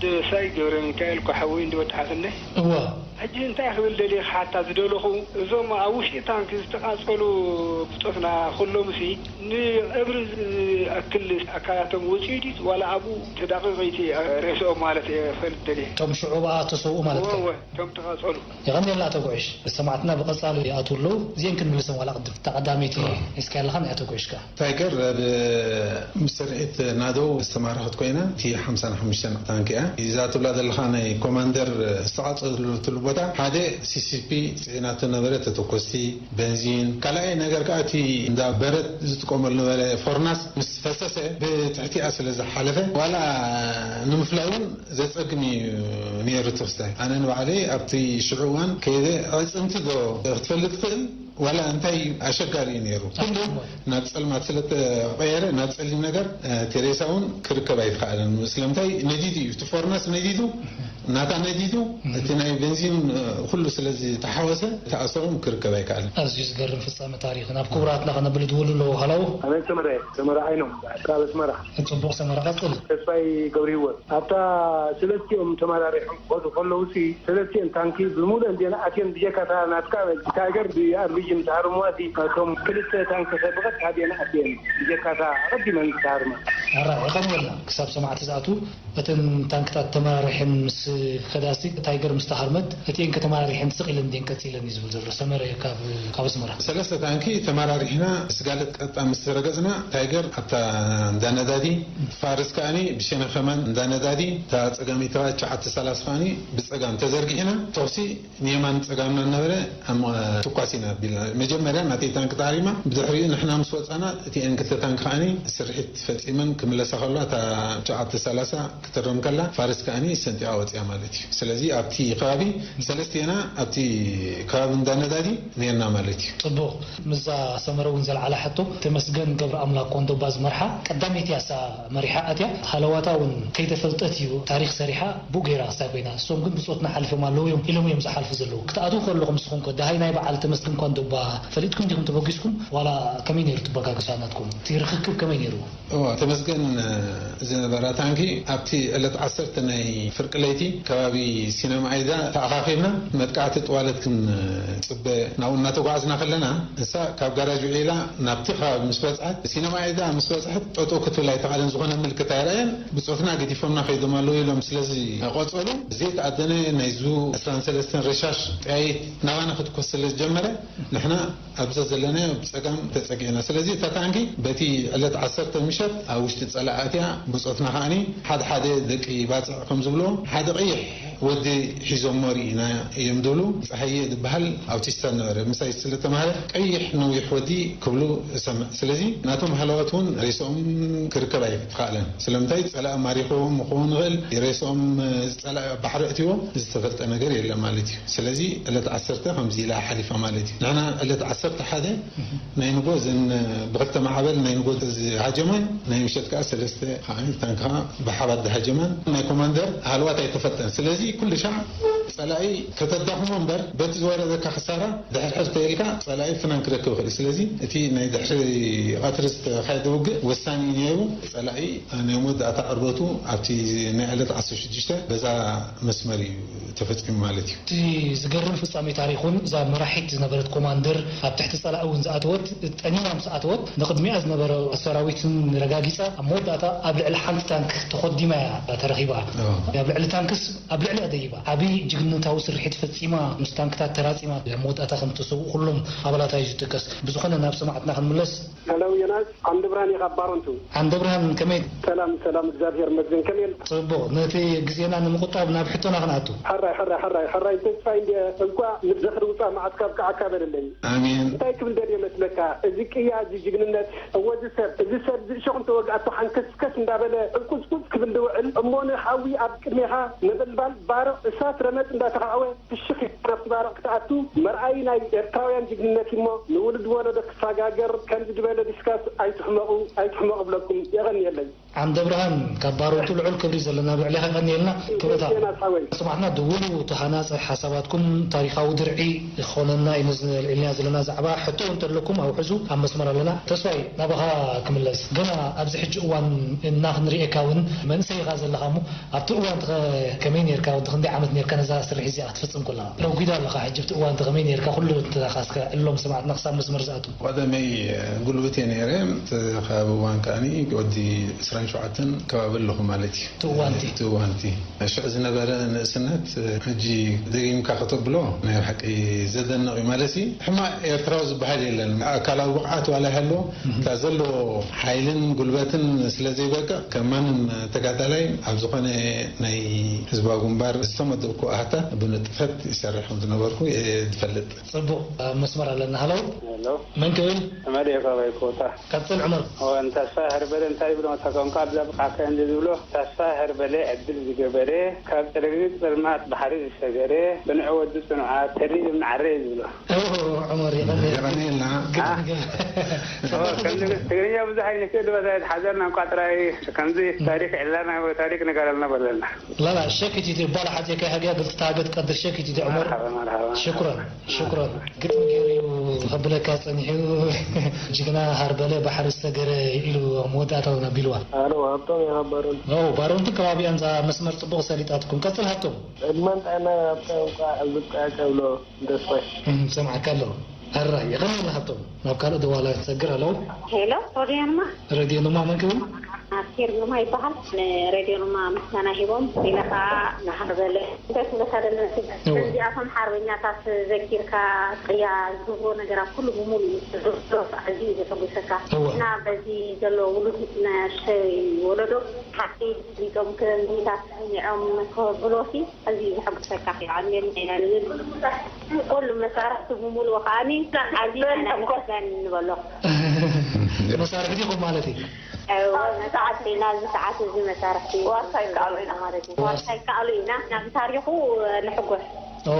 ተስፋይ ገብረ ሚካኤል እኮ ሓወይ እንዲ ወዲ ሓትነይ። እወ። ሕጂ እንታይ ክብል ደልየ ክሓታ ዝደለኹ፣ እዞም ኣብ ውሽጢ ታንክ ዝተቓጸሉ ብጾትና ኩሎምሲ ንቐብሪ ዝኣክል ኣካላቶም ወጺኡ ድዩ ዋላ ኣብኡ ተዳቒቑ እቲ ሬስኦም ማለት እየ ክፈልጥ ደልየ። እቶም ሽዑ ብኣ ተሰውኡ ማለት እወ፣ እዩ። እወ፣ እቶም ተቓጸሉ። የቐንየልና ኣቶ ጉዕሽ። ሰማዕትና ብቐጻሊ ይኣትዉ ኣለዉ። እዚአን ክንምልሰን ዋላ ቅድም። እታ ቀዳመይቲ ሒዝካያ ኣለኻ ንያ ኣቶ ጉዕሽ ከኣ። ታይገር ኣብ ምስ ስርሒት ናደው ዝተማረኸት ኮይና፣ እቲ ሓምሳን ሓሙሽተን ታንኪ እያ። እዛ ትብላ ዘለኻ ናይ ኮማንደር ዝተቓጸለትሉ ቦታ፣ ሓደ ሲሲፒ ጽዒናቶ ነበረ፣ ተተኮስቲ፣ በንዚን፣ ካልኣይ ነገር ከኣ እቲ እንዳ በረድ ዝጥቀመሉ ነበረ ፎርናስ ምስ ፈሰሰ ብትሕቲኣ ስለ ዝሓለፈ፣ ዋላ ንምፍላይ እውን ዘጸግም እዩ ነይሩ እቲ ክስታይ። ኣነ ንባዕለይ ኣብቲ ሽዑ እዋን ከይደ ኣዕጽምቲ ዶ ክትፈልጥ ትኽእል? ዋላ እንታይ ኣሸጋሪ እዩ ነይሩ። ኩሉ ናብ ጸልማት ስለ ተቐየረ፣ ናብ ጸሊም ነገር፣ እ፣ እቲ ሬሳ እውን ክርከብ ኣይተኻእለን። ስለምንታይ? ነዲዱ እዩ። እቲ ፎርናስ ነዲዱ፣ ናታ ነዲዱ፣ እቲ ናይ ቤንዚን፣ እ፣ ኩሉ ስለ ዝተሓወሰ፣ እቲ ኣሰር እውን ክርከብ ኣይከኣለን። ኣዝዩ ዝገርም ፍጻመ ታሪኽ። ናብ ክቡራትና ከነብል ድውሉ ኣለዉ። ሃለው። ኣነ ሰመረ፣ ሰመረ ዓይኖም፣ ካብ ኣስመራ። ጽቡቕ ሰመረ፣ ቀጽል። ተስፋይ ገብረሂወት። ኣብታ ሰለስቲኦም ተመራሪሖም ክኸዱ ከለዉ ሲ፣ ሰለስቲኦም ታንኪ ብምሉእ እንዴና ኣትየን ብጀካ እታ ናትካ በል። ታይገር ብኣርቢጂ ምስ ሃረምዋ ሲ፣ እቶም ክልተ ታንኪ ከ ብቐጥታ ኣበየን ኣትየን ብጀካ እታ ኣቐዲመን ዝተሃርማ? ኣራ፣ የቐንየልና። ክሳብ ሰማዕቲ ዝኣትዉ፣ እተን ታንክታት ተመራሪሐን ምስ ከዳሲ፣ ታይገር ምስ ተሃርመት፣ እቲኤን ከተመራሪሐን ስቕ ኢለን እንዴን ቀጺለን እዩ ዝብል ዘሎ ሰመረ ካብ፣ ካብ ኣስመራ። ሰለስተ ታንኪ ተመራሪሕና ስጋለት ቀጣ ምስ ረገጽና፣ ታይገር ኣብታ እንዳ ነዳዲ፣ ፋርስ ከኣኒ ብሸነ ከማን እንዳ ነዳዲ፣ እታ ጸጋመይቲ ትሽዓተ ሰላሳ ከኣኒ ብጸጋም ተዘርጊሕና፣ ተኹሲ ንየማን ጸጋምና እናበለ ኣብ ትኳስ ኢና ኣቢልና። መጀመርያ ናተይ ታንኪ ተሃሪማ፣ ብድሕሪኡ ንሕና ምስ ወጻና፣ እቲኤን ክልተ ታንኪ ከኣኒ ስርሒት ፈጺመን ክምለሳ ከለዋ፣ እታ ትሽዓተ ሰላሳ ክትረም ከላ፣ ፋርስ ከኣኒ ሰንጢቓ ወጺኣ ማለት እዩ። ስለዚ ኣብቲ ከባቢ ሰለስቴና ኣብቲ ከባቢ እንዳ ነዳዲ ኔርና ማለት እዩ። ጽቡቕ። ምስዛ ሰመረ እውን ዘልዓላ ሕቶ፣ ተመስገን ገብረኣምላክ ኮንዶባ ዝመርሓ ቀዳመይቲ እያ እሳ መሪሓ ኣትያ። ሃለዋታ እውን ከይተፈልጠት እዩ ታሪኽ ሰሪሓ ብኡ ገይራ ክሳብ ኮይና። እሶም ግን ብጾትና ሓሊፎም ኣለዉ እዮም ኢሎም እዮም ዝሓልፉ ዘለዉ። ክትኣትዉ ከለኹም ንስኹም ከ ደሃይ ናይ በዓል ተመስገን ኮንዶባ ፈሊጥኩም ዲኹም ተበጊስኩም? ዋላ ከመይ ነይሩ ትበጋግሳ ናትኩም? እቲ ርኽክብ ከመይ ነይሩ? እዋ፣ ተመስገን ዝነበራ ታንኪ ኣብቲ ዕለት ዓሰርተ ናይ ፍርቂ ለይቲ ከባቢ ሲነማ ዓይዳ ተኣኻኺብና መጥቃዕቲ ጥዋለት ክንጽበ ናብኡ እናተጓዕዝና ከለና፣ ንሳ ካብ ጋራጅ ውዒላ ናብቲ ከባቢ ምስ በጽሐት፣ ሲነማ ዓይዳ ምስ በጽሐት ጠጠው ክትብል ኣይተኻእለን፣ ዝኾነ ምልክት ኣይረኣየን። ብጾትና ገዲፎምና ከይዶም ኣለዉ ኢሎም ስለ ዝቐጸሉ፣ ዘይተኣደነ ናይዙ ዕስራን ሰለስተን ረሻሽ ጠያይት ናባና ክትኮስ ስለ ዝጀመረ፣ ንሕና ኣብዛ ዘለናዮ ብጸጋም ተጸጊዕና። ስለዚ እታ ታንኪ በቲ ዕለት ዓሰርተ ምሸት ኣብ ውሽጢ ጸላኢ ኣትያ፣ ብጾትና ከኣኒ ሓደ ሓደ ደቂ ባጽዕ ከም ዝብልዎ፣ ሓደ ቀይሕ ወዲ ሒዞሞ ርኢና እዮም ዝብሉ። ጸሃየ ዝበሃል ኣውቲስታ ነበረ፣ ምሳይ ስለ ተማሃረ ቀይሕ ነዊሕ ወዲ ክብሉ እሰምዕ። ስለዚ ናቶም ሃለዋት እውን ሬስኦም ክርከብ ኣይተኻእለን። ስለምንታይ? ጸላኢ ማሪኽዎም ክኸውን ይኽእል፣ ሬስኦም ጸላኢ ኣብ ባሕሪ ኣእትይዎ ዝተፈልጠ ነገር የለ ማለት እዩ። ስለዚ ዕለት ዓሰርተ ከምዚ ኢላ ሓሊፋ ማለት እዩ። ንሕና ዕለት ዓሰርተ ሓደ ናይ ንጎ እዘን ብክልተ ማዕበል ናይ ንጎ ዝሃጀማ፣ ናይ ምሸት ከዓ ሰለስተ ከዓ ታንካ ብሓባር ዝሃጀማን ናይ ኮማንደር ሃለዋት ኣይተፈልጠን። ስለዚ ኩሉ ሻዕ ጸላኢ ከተዳኽሞ እምበር በቲ ዝወረደካ ክሳራ ድሕርሕር ተይልካ ጸላኢ ፍናን ክረክብ ይኽእል እዩ። ስለዚ እቲ ናይ ድሕሪ ቀትሪ ዝተኻየደ ውግእ ወሳኒ ነይሩ። ጸላኢ ናይ መወዳእታ ዕርበቱ ኣብቲ ናይ ዕለት ዓሰርተ ሽዱሽተ በዛ መስመር እዩ ተፈጺሙ ማለት እዩ። እቲ ዝገርም ፍጻሜ ታሪኽ እውን እዛ መራሒት ዝነበረት ኮማንደር ኣብ ትሕቲ ጸላኢ እውን ዝኣተወት፣ ጠኒና ምስ ኣተወት ንቕድሚኣ ዝነበረ ሰራዊትን ረጋጊጻ ኣብ መወዳእታ ኣብ ልዕሊ ሓንቲ ታንክ ተኾዲማ እያ ተረኺባ። ኣብ ልዕሊ ታንክስ ኣብ ልዕሊኣ ደይባ ዓብዪ ጅግንነታዊ ስርሒት ፈጺማ ምስ ታንክታት ተራጺማ ኣብ መወዳእታ ከም ተሰውኡ ኩሎም ኣባላታ እዩ ዝጥቀስ። ብዝኾነ ናብ ሰማዕትና ክንምለስ። ሄሎ ዮናስ፣ ዓንደ ብርሃን እየ ካብ ባሮንቱ። ዓንደ ብርሃን ከመይ? ሰላም ሰላም፣ እግዚኣብሔር ይመስገን። ከመይ ኢልካ? ጽቡቕ። ነቲ ግዜና ንምቑጣብ ናብ ሕቶና ክንኣቱ። ሕራይ ሕራይ ሕራይ ሕራይ፣ ተስፋይ እንድየ። እንኳዕ ንዝኽሪ ውፃእ መዓት ካብ ከዓካ በለለይ። ኣሜን። እንታይ ክብል ደልየ መስለካ? እዚ ቅያ፣ እዚ ጅግንነት፣ እወ፣ እዚ ሰብ፣ እዚ ሰብ፣ እዚ እሾኽ እንተወግኣቶ ሓንከስከስ እንዳበለ ዕንቁጽቁጽ ክብል ዝውዕል፣ እሞ ንሓዊ ኣብ ቅድሜኻ ነበልባል ባርቕ እሳት ረመጽ እንዳተኻዕወ ፍሽኽ ኢልካ ናብቲ ባርቕ ክትኣቱ መርኣዪ ናይ ኤርትራውያን ጅግንነት እዩሞ፣ ንውሉድ ወለዶ ክሰጋገር ከምዚ ዝበለ ዲስካስ ኣይትሕመቑ፣ ኣይትሕመቑ እብለኩም። የቐንየለይ። ዓንደ ብርሃን ካብ ባሮቱ ልዑል ክብሪ ዘለና ኣብ ልዕሌኻ። የቐንየልና። ክብረታ ዜና ሓወይ። ስማዕትና ድውሉ ተሃናጸ ሓሳባትኩም ታሪኻዊ ድርዒ ክኾነና እዩ ኢልና ዘለና ዛዕባ። ሕቶ እውን እንተለኩም ኣውሕዙ፣ ኣብ መስመር ኣለና። ተስፋይ፣ ናባኻ ክምለስ። ገና ኣብዚ ሕጂ እዋን እና ክንሪኤካ እውን መንእሰይ ኢኻ ዘለኻ እሞ ኣብቲ እዋን ትኸ-፣ ከመይ ነርካ? ወዲ ክንደይ ዓመት ነርካ ነዛ ስርሒት እዚኣ ክትፍጽም ከለኻ? ረጒዳ ኣለኻ ሕጂ ኣብቲ እዋን ከመይ ነርካ? ኩሉ እንተኻስከ እሎም ሰማዕትና ክሳብ መስመር ዝኣትዉ። ቀደመይ ጉልበት እየ ነይረ። እቲ ከባቢ እዋን ከኣኒ ወዲ ዕስራን ሸውዓተን ከባቢ ኣለኹ ማለት እዩ። እቲ እዋንቲ። እቲ እዋንቲ። ሽዑ ዝነበረ ንእስነት ሕጂ ደጊምካ ከተብሎ ናይ ብሓቂ ዘደንቕ እዩ። ማለት እዩ ሕማቕ ኤርትራዊ ዝበሃል የለን። ኣካላዊ ብቕዓት ዋላ ይሃልዎ፣ እታ ዘለዎ ሓይልን ጉልበትን ስለ ዘይበቅዕ ከም ማንም ተጋዳላይ ኣብ ዝኾነ ናይ ህዝባዊ ግንባር ዝተመደብኩ ኣህታ ብንጥፈት ይሰርሕ ከም ዝነበርኩ እየ ዝፈልጥ። ጽቡቕ፣ ኣብ መስመር ኣለና። ሃሎ። ሄሎ። መን ክብል? ዑመር እየ ካብ ኣይኮታ። ቀጽል ዑመር። እወ፣ ንተስፋ ሀርበለ እንታይ ይብሎ? ተቀምቃ ኣብዛ ብቃከ እንዲ ዝብሎ፣ ተስፋ ሀርበለ ዕድል ዝገበረ፣ ካብ ጸለግቲ ጸልማት ባሕሪ ዝሰገረ፣ ጽኑዕ ወዲ ጽኑዓት፣ ተሊል እምኒ ዓረ እዩ ዝብሎ። ኦ፣ ዑመር፣ የቐንየልና። የቐንየልና። ግጥም ገ-፣ ኦ፣ ከምዚ ትግርኛ ብዙሕ ኣይንክእል፣ በዛ ሓዘና እንኳ ጥራይ ከምዚ ታሪክ ዕላና ታሪክ ንገረልና በለና። ላላ፣ ሸክ እቲ ባላ ሓፂርካ ሃገያ ግልቲ ተሃገት ቀድር ሸክ እቲ ዑመር። መርሓባ፣ መርሓባ። ሽኩራን፣ ሽኩራን። ግጥም ገይሩ እዩ ከብለካ ጸኒሑ። ጅግና ሃርበለ ባሕሪ ዝተገረ ኢሉ ኣብ መወዳእታ እውን ኣቢልዋ። ኣሎ፣ ሃብቶም እየ ካብ ባሮንቱ። ኦ፣ ባሮንቱ ከባቢኣን እዛ መስመር ጽቡቕ ሰሊጣትኩም። ቀጽል ሃብቶም። ዕድመን ጥዕናን ሃብቶም እንኳዕ ኣብዝብቃ ከብሎ። ተስፋይ። እም፣ ሰምዓካ ኣለኹ። ሕራይ፣ የቐንየልና ሃብቶም። ናብ ካልእ ደዋላይ ክሰግር ኣለኹ። ሄሎ፣ ሬድዮ ንማ። ሬድዮ ንማ መን ክብል? ኣስቴር ግርማ ይበሃል። ንሬድዮ ንማ ምስጋና ሂቦም፣ ኢለ ኸዓ ንሃርበለ። እንታይ ክብለካ ደለና? እወ። እዚኣቶም ሓርበኛታት ዘኪርካ፣ ቅያ ዝገብሮ ነገራት ኩሉ ብምሉእ እዩ። ኣዝዩ እዩ ዘሐጉሰካ። እወ። እና በዚ ዘሎ ውሉድ ንእሽተይ ወለዶ ሓቂ ሊጦም ክንዲታት ሰሚዖም ከብሎሲ ኣዝዩ ዘሐጉሰካ። የቐንየልና ኢና ንብል። ኩሉ መሳርሕቲ ብምሉኡ ከኣኒ ኣዝዩ ኢና ነመስገን ንበሎ። መሳርሕቲ ኢኹም ማለት እዩ። እወ፣ መሳርሕቲ ኢና፣ ኣብዚ ሰዓት እዚ መሳርሕቲ ዋርሳይ ከኣሉ ኢና ማለት እዩ። ዋርሳይ ከኣሉ ኢና። ናብዚ ታሪኹ ንሕጎስ። ኦ፣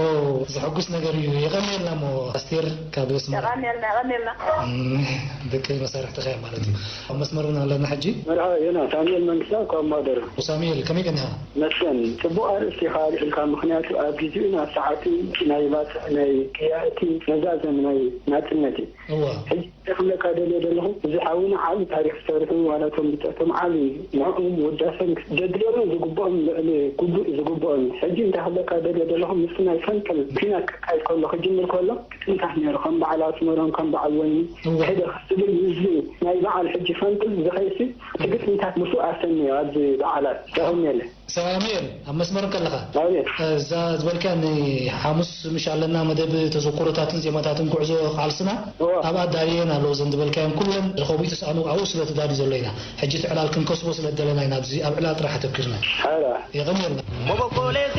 ዘሐጉስ ነገር እዩ። የቐንየልና እሞ ኣስቴር ካብ ኣስመራ። የቐንየልና፣ የቐንየልና። እም፣ ደቂ መሳርሕትኻ እዮም ማለት እዩ። ኣብ መስመር እውን ኣለና ሕጂ። መርሓባ፣ ዮና፣ ሳሙኤል መንግስታብ ካብ ማደረ። ሳሙኤል፣ ከመይ ቀኒኻ? መስገን፣ ጽቡቕ ኣርእስቲ ኢኻ ኣልዒልካ፣ ምኽንያቱ ኣብ ግዜኡን ኣብ ሰዓቱን ናይ ባጽዕ ናይ ቅያ እቲ መዛዘሚ ናይ ናጽነት እዩ። እወ። ሕጂ እንታይ ክብለካ ደልየ ዘለኹ፣ እዚ ሓውና ዓቢ ታሪኽ ዝሰርሑ፣ ዋላ እቶም ብጾቶም ዓቢ ንዕኦም ውዳሰን ዘድልዮም ዝግብኦም ልዕሊ ግቡእ ዝግብኦም። ሕጂ እንታይ ክብለካ ደልየ ዘለኹ፣ ምስቲ ናይ ፈንቅል ኲናት ክካየድ ከሎ፣ ክጅምር ከሎ፣ ግጥምታት ነይሩ፣ ከም በዓል ኣስመሮም፣ ከም በዓል ወይኒ፣ እወ። ሕደኽ ዝብል ምስዚ ናይ በዓል ሕጂ ፈንቅል ዝኸይሲ፣ እቲ ግጥምታት ምስኡ ኣሰንዮ ኣብዚ በዓላት ተቐንየለ። ሳሙኤል፣ ኣብ መስመር ከለኻ፣ ኣቤት። እዛ ዝበልካያ ንሓሙስ ምሽ ኣለና መደብ ተዘክሮታትን ዜማታትን ጉዕዞ ቃልስና። እዋ። ኣብኣ ዳርየን ኣለዉ፣ እዘን ዝበልካየን ኩለን ዝኸቡ ይተስኣኑ ኣብኡ ስለ ተዳልዩ ዘሎ ኢና። ሕጂ እቲ ዕላል ክንከስቦ ስለ ደለና ኢና ኣብዚ ኣብ ዕላል ጥራሕ ኣተኲርና። ሓራ። የቐንየልና። መበቆሌኺ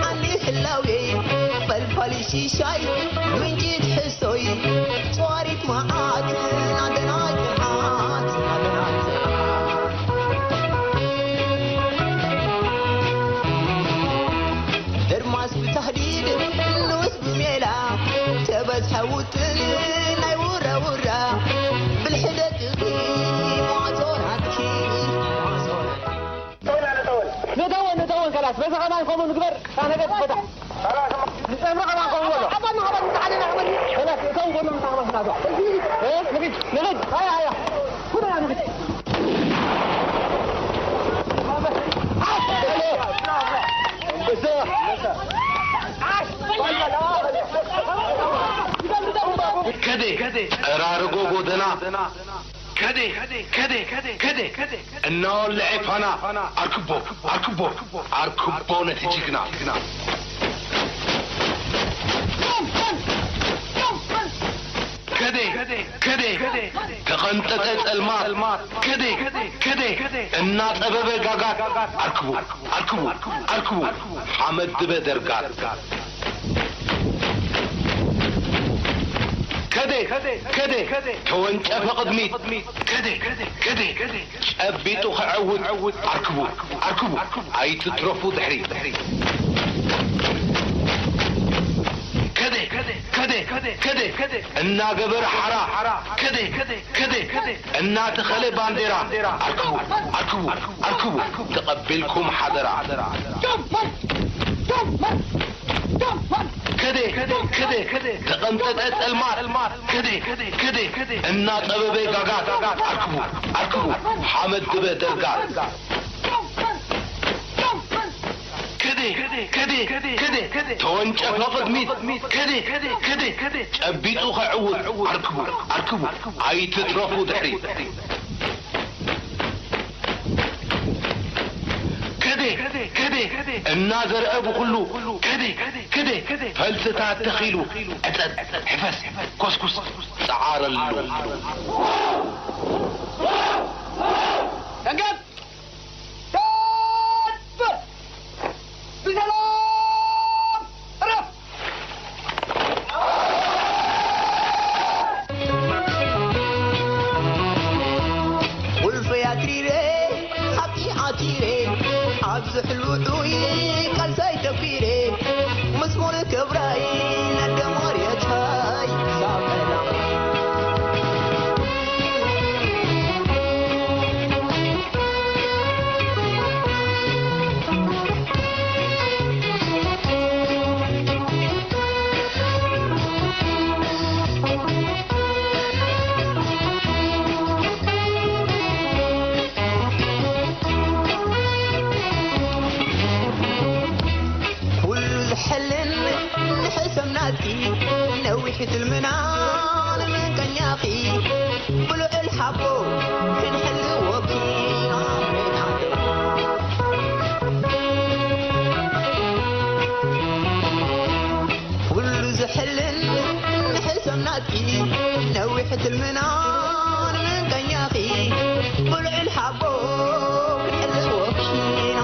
ዓሊ ሕላዌ ፈልፋሊ ሽሻይ ምንጪ ትሕዝቶይ ጸዋሪት መዓት ናደናይ ጽንዓት ናደናይ ጽንዓት። ድርማስ ብታህዲድ ንኡስ ብሜላ ተበዝሐ ውጥን ናይ ውራውራ ብልሒ ደቅኺ ማዕጾ ናትኪ ማዕጾ ናትኪ። ንእተወን፣ ንእተወን፣ ከላስ፣ በዚ ኸማን ከምኡ ንግበር፣ እታ ነገር ትፈታሕ። ንጸምሪ ኸማን ከምኡ በሎ። ሓባን ማሕበር ንተዓለና ሓባን። ከላስ፣ እተውን ጎኖም ንታ ኸማን ስናዶ። እ? ንኺድ፣ ንኺድ። ሃያ፣ ሃያ። ኩልና ንኺድ። ከደ፣ ጠራርጎ ጎደና፣ ከደ፣ ከደ፣ ከደ፣ ከደ፣ እናወልዐ ፋና፣ ኣርክቦ፣ ኣርክቦ፣ ኣርክቦ ነቲ ጅግና። ከደ፣ ከደ፣ ተቐንጠጠ ጸልማት፣ ከደ፣ ከደ፣ እናጠበበ ጋጋት፣ ኣርክቡ፣ ኣርክቡ፣ ኣርክቡ፣ ሓመድ ድበ ደርጋት። ከደ፣ ከደ፣ ተወንጨፈ ቅድሚት፣ ከደ፣ ከደ፣ ጨቢጡ ክዕውት፣ ኣርክቡ፣ ኣርክቡ፣ ኣይትትረፉ ድሕሪት። ከደ፣ ከደ፣ ከደ፣ እናገበረ ሓራ፣ ከደ፣ ከደ፣ እናተኸለ ባንዴራ፣ ኣርክቡ፣ ኣርክቡ፣ ኣርክቡ፣ ተቐቢልኩም ሓደራ። ከደ፣ ከደ፣ ተቐንጠጠ ጸልማት፣ ከደ፣ ከደ፣ እናጠበበ ጋጋት፣ ኣርክቡ፣ ኣርክቡ፣ ሓመድ ድበ ደርጋት። ከደ፣ ከደ፣ ከደ፣ ተወንጨፈ ቅድሚት፣ ከደ፣ ከደ፣ ጨቢጡ ከዕውት፣ ኣርክቡ፣ ኣርክቡ፣ ኣይትትረፉ ድሕሪት። ከደ፣ ከደ፣ እናዘርአ ብኹሉ፣ ከደ፣ ከደ፣ ፈልስታት ተኺሉ፣ ዕጸድ፣ ሕፈስ፣ ኮስኩስ፣ ጸዓረሉ። ደንገጥ! ደንገጥ! ብሰላም ዕረፍ! ቁልፈይ ኣትሪረ፣ ሓቂ ዓቲረ፣ ኣብዚ ሕሉዕ ቃልሳይ ተኲረ፣ መዝሙር ክብራይ ነደ ማርያታይ ሳበላ። ኩሉ ዝሕልን ንሕሰም ናትኪ፣ ነዊሕ ትልምና ንምንቀኛኺ፣ ብልዑል ሓቦ ክንሕልወኪ። ኩሉ ዝሕልን ንሕሰም ናትኪ፣ ነዊሕ ትልምና ንምንቀኛኺ፣ ብልዑል ሓቦ ክንሕልወኪ ኢና።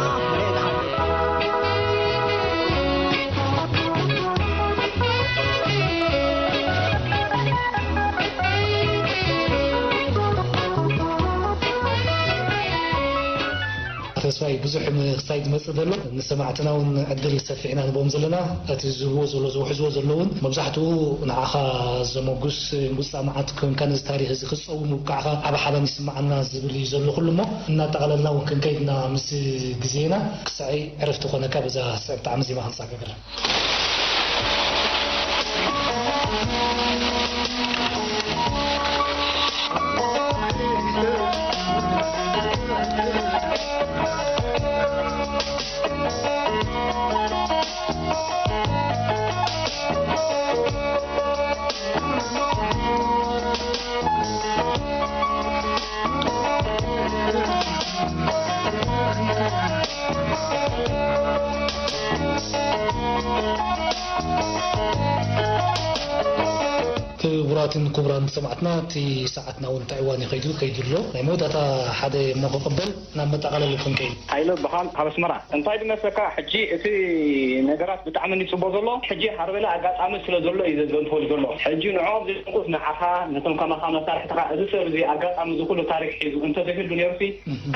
ተስፋይ ብዙሕ ክሳይ ዝመጽእ ዘሎ ንሰማዕትና እውን ዕድል ሰፊሕ ኢና ንቦም ዘለና። እቲ ዝብዎ ዘሎ ዘውሕዝዎ ዘለውን መብዛሕትኡ ንዓኻ ዘመጉስ ውፃእ መዓት ኮንካ ነዚ ታሪክ እዚ ክፀው ምብቃዕካ ዓብ ሓበን ይስማዓና ዝብል እዩ ዘሎ ኩሉ እሞ እናጠቓለልና እውን ክንከይድና ምስ ግዜና ክሳይ ዕረፍቲ ኮነካ በዛ ስዕብ ጣዕሚ ዜማ ክንሳገገላ። ክቡራትን ክቡራን ሰማዕትና፣ እቲ ሰዓትና እውን እንታይ እዋን እዩ ከይዱ፣ ከይዱ ኣሎ። ናይ መወዳእታ ሓደ እሞ ክቕበል ናብ መጠቓለሊ ክንከይድ። ሓይለ በሃል ካብ ኣስመራ። እንታይ ድመስለካ፣ ሕጂ እቲ ነገራት ብጣዕሚ እንዲ ጽቡቕ ዘሎ፣ ሕጂ ሃርበለ ኣጋጣሚ ስለ ዘሎ እዩ ዘዘንትወሉ ዘሎ። ሕጂ ንዕኦም ዝንቁስ ንዓኻ፣ ነቶም ከማኻ መሳርሕትኻ፣ እዚ ሰብ እዚ ኣጋጣሚ እዚ ኩሉ ታሪኽ ሒዙ እንተዘይህሉ ነይሩሲ፣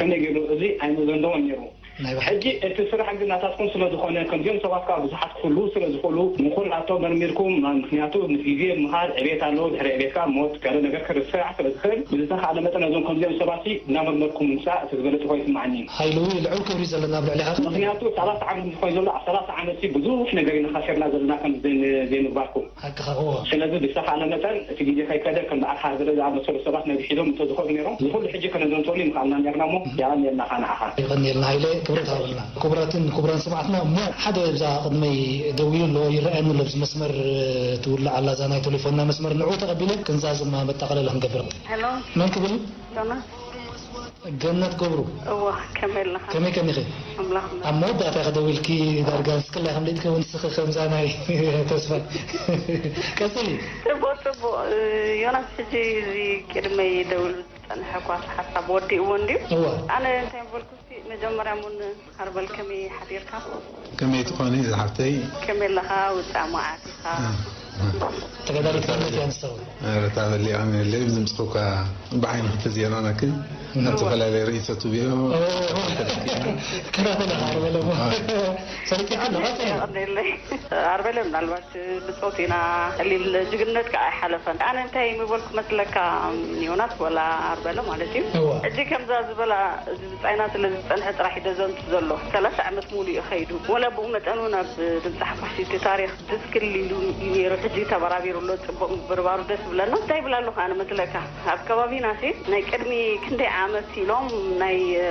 ከመይ ገይሩ እዚ ኣይመዘንደዎን ነይሩ። ናይ ብሓቂ። ሕጂ እቲ ስራሕ ግን ናታትኩም ስለ ዝኾነ፣ ከምዚኦም ሰባት ከኣ ብዙሓት ክህልዉ ስለ ዝኽእሉ፣ ንኹላቶ መርሚርኩም፣ ምኽንያቱ ምስ ግዜ ምኻድ ዕቤት ኣለዎ፣ ድሕሪ ዕቤት ከኣ ሞት፣ ገለ ነገር ክርስዕ ስለ ዝኽእል፣ ብዝተኻእለ መጠን ነዞም ከምዚኦም ሰባትሲ እናመርመርኩም ምምጻእ እቲ ዝበለጸ ኮይኑ ይስምዓኒ። ሓይሉ፣ ልዑል ክብሪ እዩ ዘለና ኣብ ልዕሌኻ። ምኽንያቱ ሰላሳ ዓመት ምስ ኮይኑ ዘሎ፣ ኣብ ሰላሳ ዓመትሲ ብዙሕ ነገር ኢና ኸሲርና ዘለና ከም ዘይን-፣ ዘይምግባርኩም። ሓቅኻ፣ እወ። ስለዚ ብዝተኻእለ መጠን እቲ ግዜ ከይከደ ከም በዓል ሓርበለ ዝኣመሰሉ ሰባት ነዚ ሒዞም እንተዝኸዱ ነይሮም፣ እዚ ኩሉ ሕጂ ከነዘንተሉ ምኽኣልና ነርና እሞ፣ የቐንየልና ኸኣ ንዓኻ። የቐንየልና ሃይለ፣ ክብረት ሃበልና። ክቡራትን ክቡራን ሰማዕትና፣ እሞ ሓደ እዛ ቅድመይ ደዊሉ ኣሎ፣ ይረኣየኒ ኣሎ፣ ኣብዚ መስመር፣ እ፣ ትውላዕ ኣላ እዛ ናይ ቴሌፎንና መስመር፣ ንዕኡ ተቐቢለ ክንዛዝም መጠቓለሊ ክንገብር። ሄሎ። መን ክብል? ዮናስ። ገነት ገብሩ። እወ፣ ከመይ ኣለኻ? ከመይ ከኒኺ? ኣምላኽ ይመስገን። ኣብ መወዳእታ ኢኺ ደዊልኪ፣ ዳርጋ ንስክላ ከም ደይትከውን ንስኺ ከምዛ ናይ ተስፋ። ቀጽሊ። ጽቡቕ፣ ጽቡቕ። እ፣ ዮናስ፣ ሕጂ እዚ ቅድመይ ደውል ዝጸንሐ ኳስ ሓሳብ ወዲእዎ እንድዩ? እወ። ኣነ እንታይ በልኩ፣ እስቲ መጀመርያ ሙን ሃርበል ከመይ ሓዲርካ? ከመይ ትኾኒ ዝሓፍተይ? ከመይ ኣለኻ? ውጻእ መዓት ኢኻ? እ፣ እ። ተጋዳሊት ገነት እያ ንሳ እውን። ኧረ፣ እታ በሊዖም የለይ፣ ብድምፅኺ እኳ ብዓይኒ ክትዝየማመክን፣ ናብ እ። ዝተፈላለዩ ርእይቶ ትብዮ። እ። ከራተላ ሃርበለ እሞ። እ። ሰሪቂኻ ኣለኻ፣ ሰሪቕ። የቐንየለይ። ሃርበለ ምናልባት ብጾት ኢና ቀሊል ጅግንነትካ ኣይሓለፈን። ኣነ እንታይ ምበልኩ መስለካ ዮናስ ወላ ኣርበለ ማለት እዩ። እወ። ሕጂ ከምዛ ዝበላ እዚ ብጻይና ስለ ዝጸንሐ ጥራሕ እዩ ደዘንቱ ዘሎ። ሰላሳ ዓመት ሙሉ እዩ ኸይዱ። ወላ ብኡ መጠን እውን ኣብ ድምጺ ሓፋሽ እቲ ታሪኽ ድስክል ኢሉ እዩ ነይሩ። ሕጂ ተበራቢሩ ኣሎ። ጽቡቕ ምብርባሩ ደስ ይብለና። እንታይ ይብል ኣለኹ ኣነ መስለካ? ኣብ ከባቢና ሲ ናይ ቅድሚ ክንደይ ዓመት ኢሎም ናይ፣ እ፣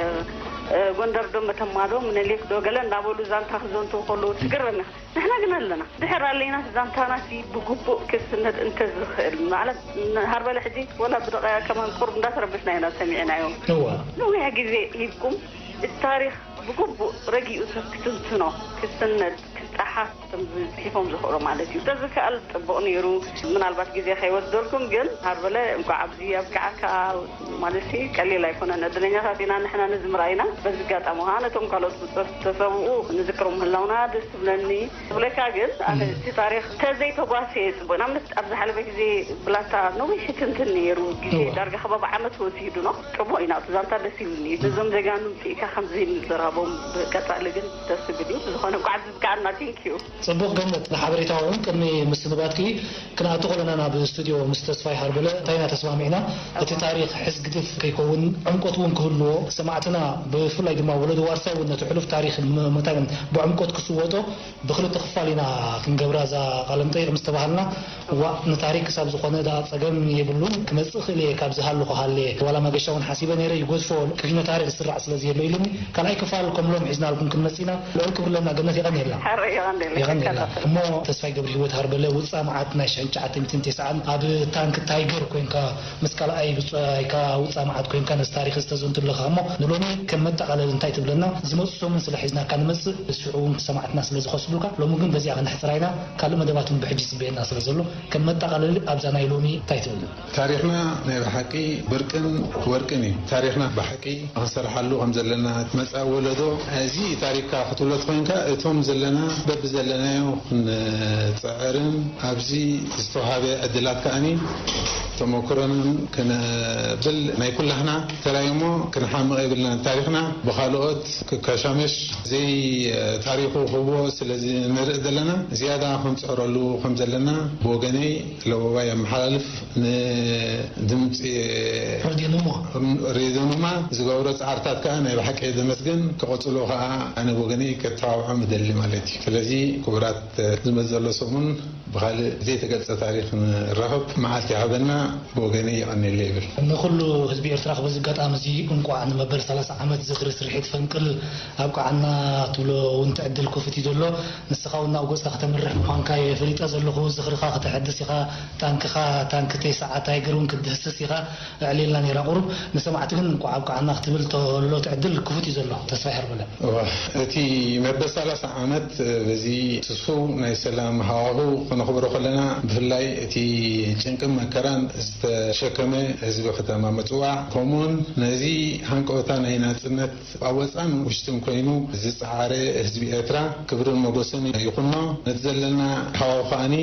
እ፣ ጎንደር ዶ መተማ ዶ ምኒልክ ዶ ገለ እንዳበሉ ዛንታ ክዘንቱ ከለዉ ትግረም ኢኻ። ንሕና ግን ኣለና። ድሕር ኣለና ዛንታና ሲ ብግቡእ ክስነድ እንተዝኽእል ማለት ን-፣ ሃርበለ ሕጂ ወላ ብደቂቃ ከማን ቁሩብ እንዳተረበሽና ኢና ሰሚዕናዮ። እዋ። ነዊሕ ግዜ ሂብኩም እቲ ታሪኽ ብግቡእ ረጊኡ ሰብ ክትንትኖ፣ ክስነድ፣ ክጸሓፍ ከም ዝጽሒፎም ዝኽእሉ ማለት እዩ። እንተዝከኣል ጽቡቕ ነይሩ። ምናልባት ግዜ ከይወስደልኩም ግን ሃርበለ እንኳዕ ኣብዚ ኣብቅዓካ ማለት ሲ ቀሊል ኣይኮነን። ዕድለኛታት ኢና ንሕና ነዚ ምርኣይና። በዚ ኣጋጣሚ ኸዓ ነቶም ካልኦት ብጾት ዝተሰውኡ ንዝክሮም ምህላውና ደስ ትብለኒ። ዝብለካ ግን ኣነ እቲ ታሪኽ ተዘይተጓስየ ጽቡቕ። ንኣብነት ኣብ ዝሓለፈ ግዜ ብላታ ነዊሕ ክትንትን ነይሩ። ግዜ እወ። ዳርጋ ከባቢ ዓመት ወሲዱ ነው። ጽቡቕ ኢና። እቲ ዛንታ ደስ ይብልኒ። ነዞም ጀጋኑ ምጽኢካ ከምዚ ምዝራቦም ብቀጻሊ ግን ደስ ዝብል እዩ። ብዝኾነ እንኳዕ ኣብዚ ብቅዓና። ቴንክ ዩ። ጽቡቕ ገነት፣ ንሓበሬታኻ እውን ቅድሚ ምስንባትኪ ክንኣቱ ከለና ናብ ስቱድዮ ምስ ተስፋይ ሃርበለ እንታይ ኢና ተስማሚዕና፣ እቲ ታሪኽ ሕዝግድፍ ከይከውን ዕምቆት እውን ክህልዎ፣ ሰማዕትና ብፍላይ ድማ ወለዶ ዋርሳይ እውን ነቲ ሕሉፍ ታሪኽ ም-፣ ምእንታን ብዕምቆት ክስወጦ ብኽልተ ክፋል ኢና ክንገብራ እዛ ቃለ መጠይቕ ምስ ተባሃልና፣ ዋእ ንታሪክ ክሳብ ዝኾነ ደኣ ጸገም የብሉን፣ ክመጽእ ክእል እየ ካብ ዝሃለኹ ሃልየ፣ ዋላ መገሻ እውን ሓሲበ ነይረ ይገድፎ፣ ቅድሚ ታሪክ ዝስራዕ ስለ ዘየሎ ኢሉኒ፣ ካልኣይ ክፋል ከም ሎም ሒዝናልኩም ክንመጽእ ኢና። ልዑል ክብሪ ኣለና ገነት፣ የቐንየልና። ሕራይ የቐንየለይ። የቐንየልና። እሞ ተስፋይ ገብረሂወት ሃርበለ ውጻእ መዓት ናይ ሽሕን ትሽዓተ ሚእትን ተስዓን ኣብ ታንክ ታይገር ኮይንካ ምስ ካልኣይ ብጻይካ ውጻእ መዓት ኮይንካ ነዚ ታሪኽ እዚ ተዘንቱ ኣለኻ። እሞ ንሎሚ ከም መጠቓለሊ እንታይ ትብለና? ዝመጹ ሰሙን ስለ ሒዝናካ ንመጽእ፣ ሽዑ እውን ሰማዕትና ስለ ዝኸስቡልካ፣ ሎሚ ግን በዚኣ ክነሕጽራ ኢና። ካልእ መደባት እውን ብሕጂ ይጽበየና ስለ ዘሎ፣ ከም መጠቓለሊ ኣብዛ ናይ ሎሚ እንታይ ትብል? ታሪኽና ናይ ብሓቂ ብርቅን ወርቅን እዩ። ታሪኽና ብሓቂ ክንሰርሓሉ ከም ዘለና፣ መጻኢ ወለዶ፣ እዚ ታሪኽካ ክትብሎ ተኾይንካ፣ እቶም ዘለና በብዘለናዮ ክንጽዕርን ኣብዚ ዝተዋሃበ ዕድላት ከኣኒ ተመኩሮን ክነብል ናይ ኩላህና ተራይ እሞ ክንሓምቕ የብልናን። ታሪኽና ብኻልኦት ክከሻመሽ፣ ዘይ ታሪኹ ክህቦ ስለ ንርኢ ዘለና፣ ዝያዳ ክንጽዕረሉ ከም ዘለና ብወገነይ ለበዋይ የመሓላልፍ። ንድምጺ ሬድዮ ኑማ። ሬድዮ ኑማ ዝገብሮ ጻዕርታት ከኣ ናይ ብሓቂ የመስግን። ክቕጽሎ ከኣ ኣነ ብወገነይ ከተባብዖም እደሊ ማለት እዩ። ስለዚ ክቡራት፣ ዝመጽእ ዘሎ ሰሙን ብኻልእ ዘይተገልጸ ታሪኽ ንራኸብ። መዓልቲ ይሃበና። ብወገነይ የቐንየለይ ይብል። ንኹሉ ህዝቢ ኤርትራ በዚ ኣጋጣሚ እዚ እንቋዕ ንመበል ሰላሳ ዓመት ዝኽሪ ስርሒት ፈንቅል ኣብቅዓና ትብሎ እውን እቲ ዕድል ክፉት እዩ ዘሎ። ንስኻ እውን ናብ ገጽካ ከተምርሕ ምዃንካ እየ ፈሊጠ ዘለኹ። ዝኽርኻ ከተሐድስ ኢኻ። ታንክኻ፣ ታንክ ተስዓ ታይገር እውን ክትድህስስ ኢኻ። ኣዕሊልና ነይራ ቁሩብ። ንሰማዕቲ ግን እንቋዕ ኣብቅዓና ክትብል ተሎ እቲ ዕድል ክፉት እዩ ዘሎ። ተስፋ ይሃርበለ። እዋ፣ እቲ መበል ሰላሳ ዓመት በዚ ትስፉው ናይ ሰላም ሃዋህው ነኽብሮ ከለና፣ ብፍላይ እቲ ጭንቅን መከራን ዝተሸከመ ህዝቢ ከተማ ምጽዋዕ፣ ከምኡውን ነዚ ሃንቀውታ ናይ ናጽነት ኣብ ወጻን ውሽጥን ኮይኑ ዝጸዓረ ህዝቢ ኤርትራ ክብርን ሞገስን ይኹኖ። ነቲ ዘለና ሃዋሁ ከኣኒ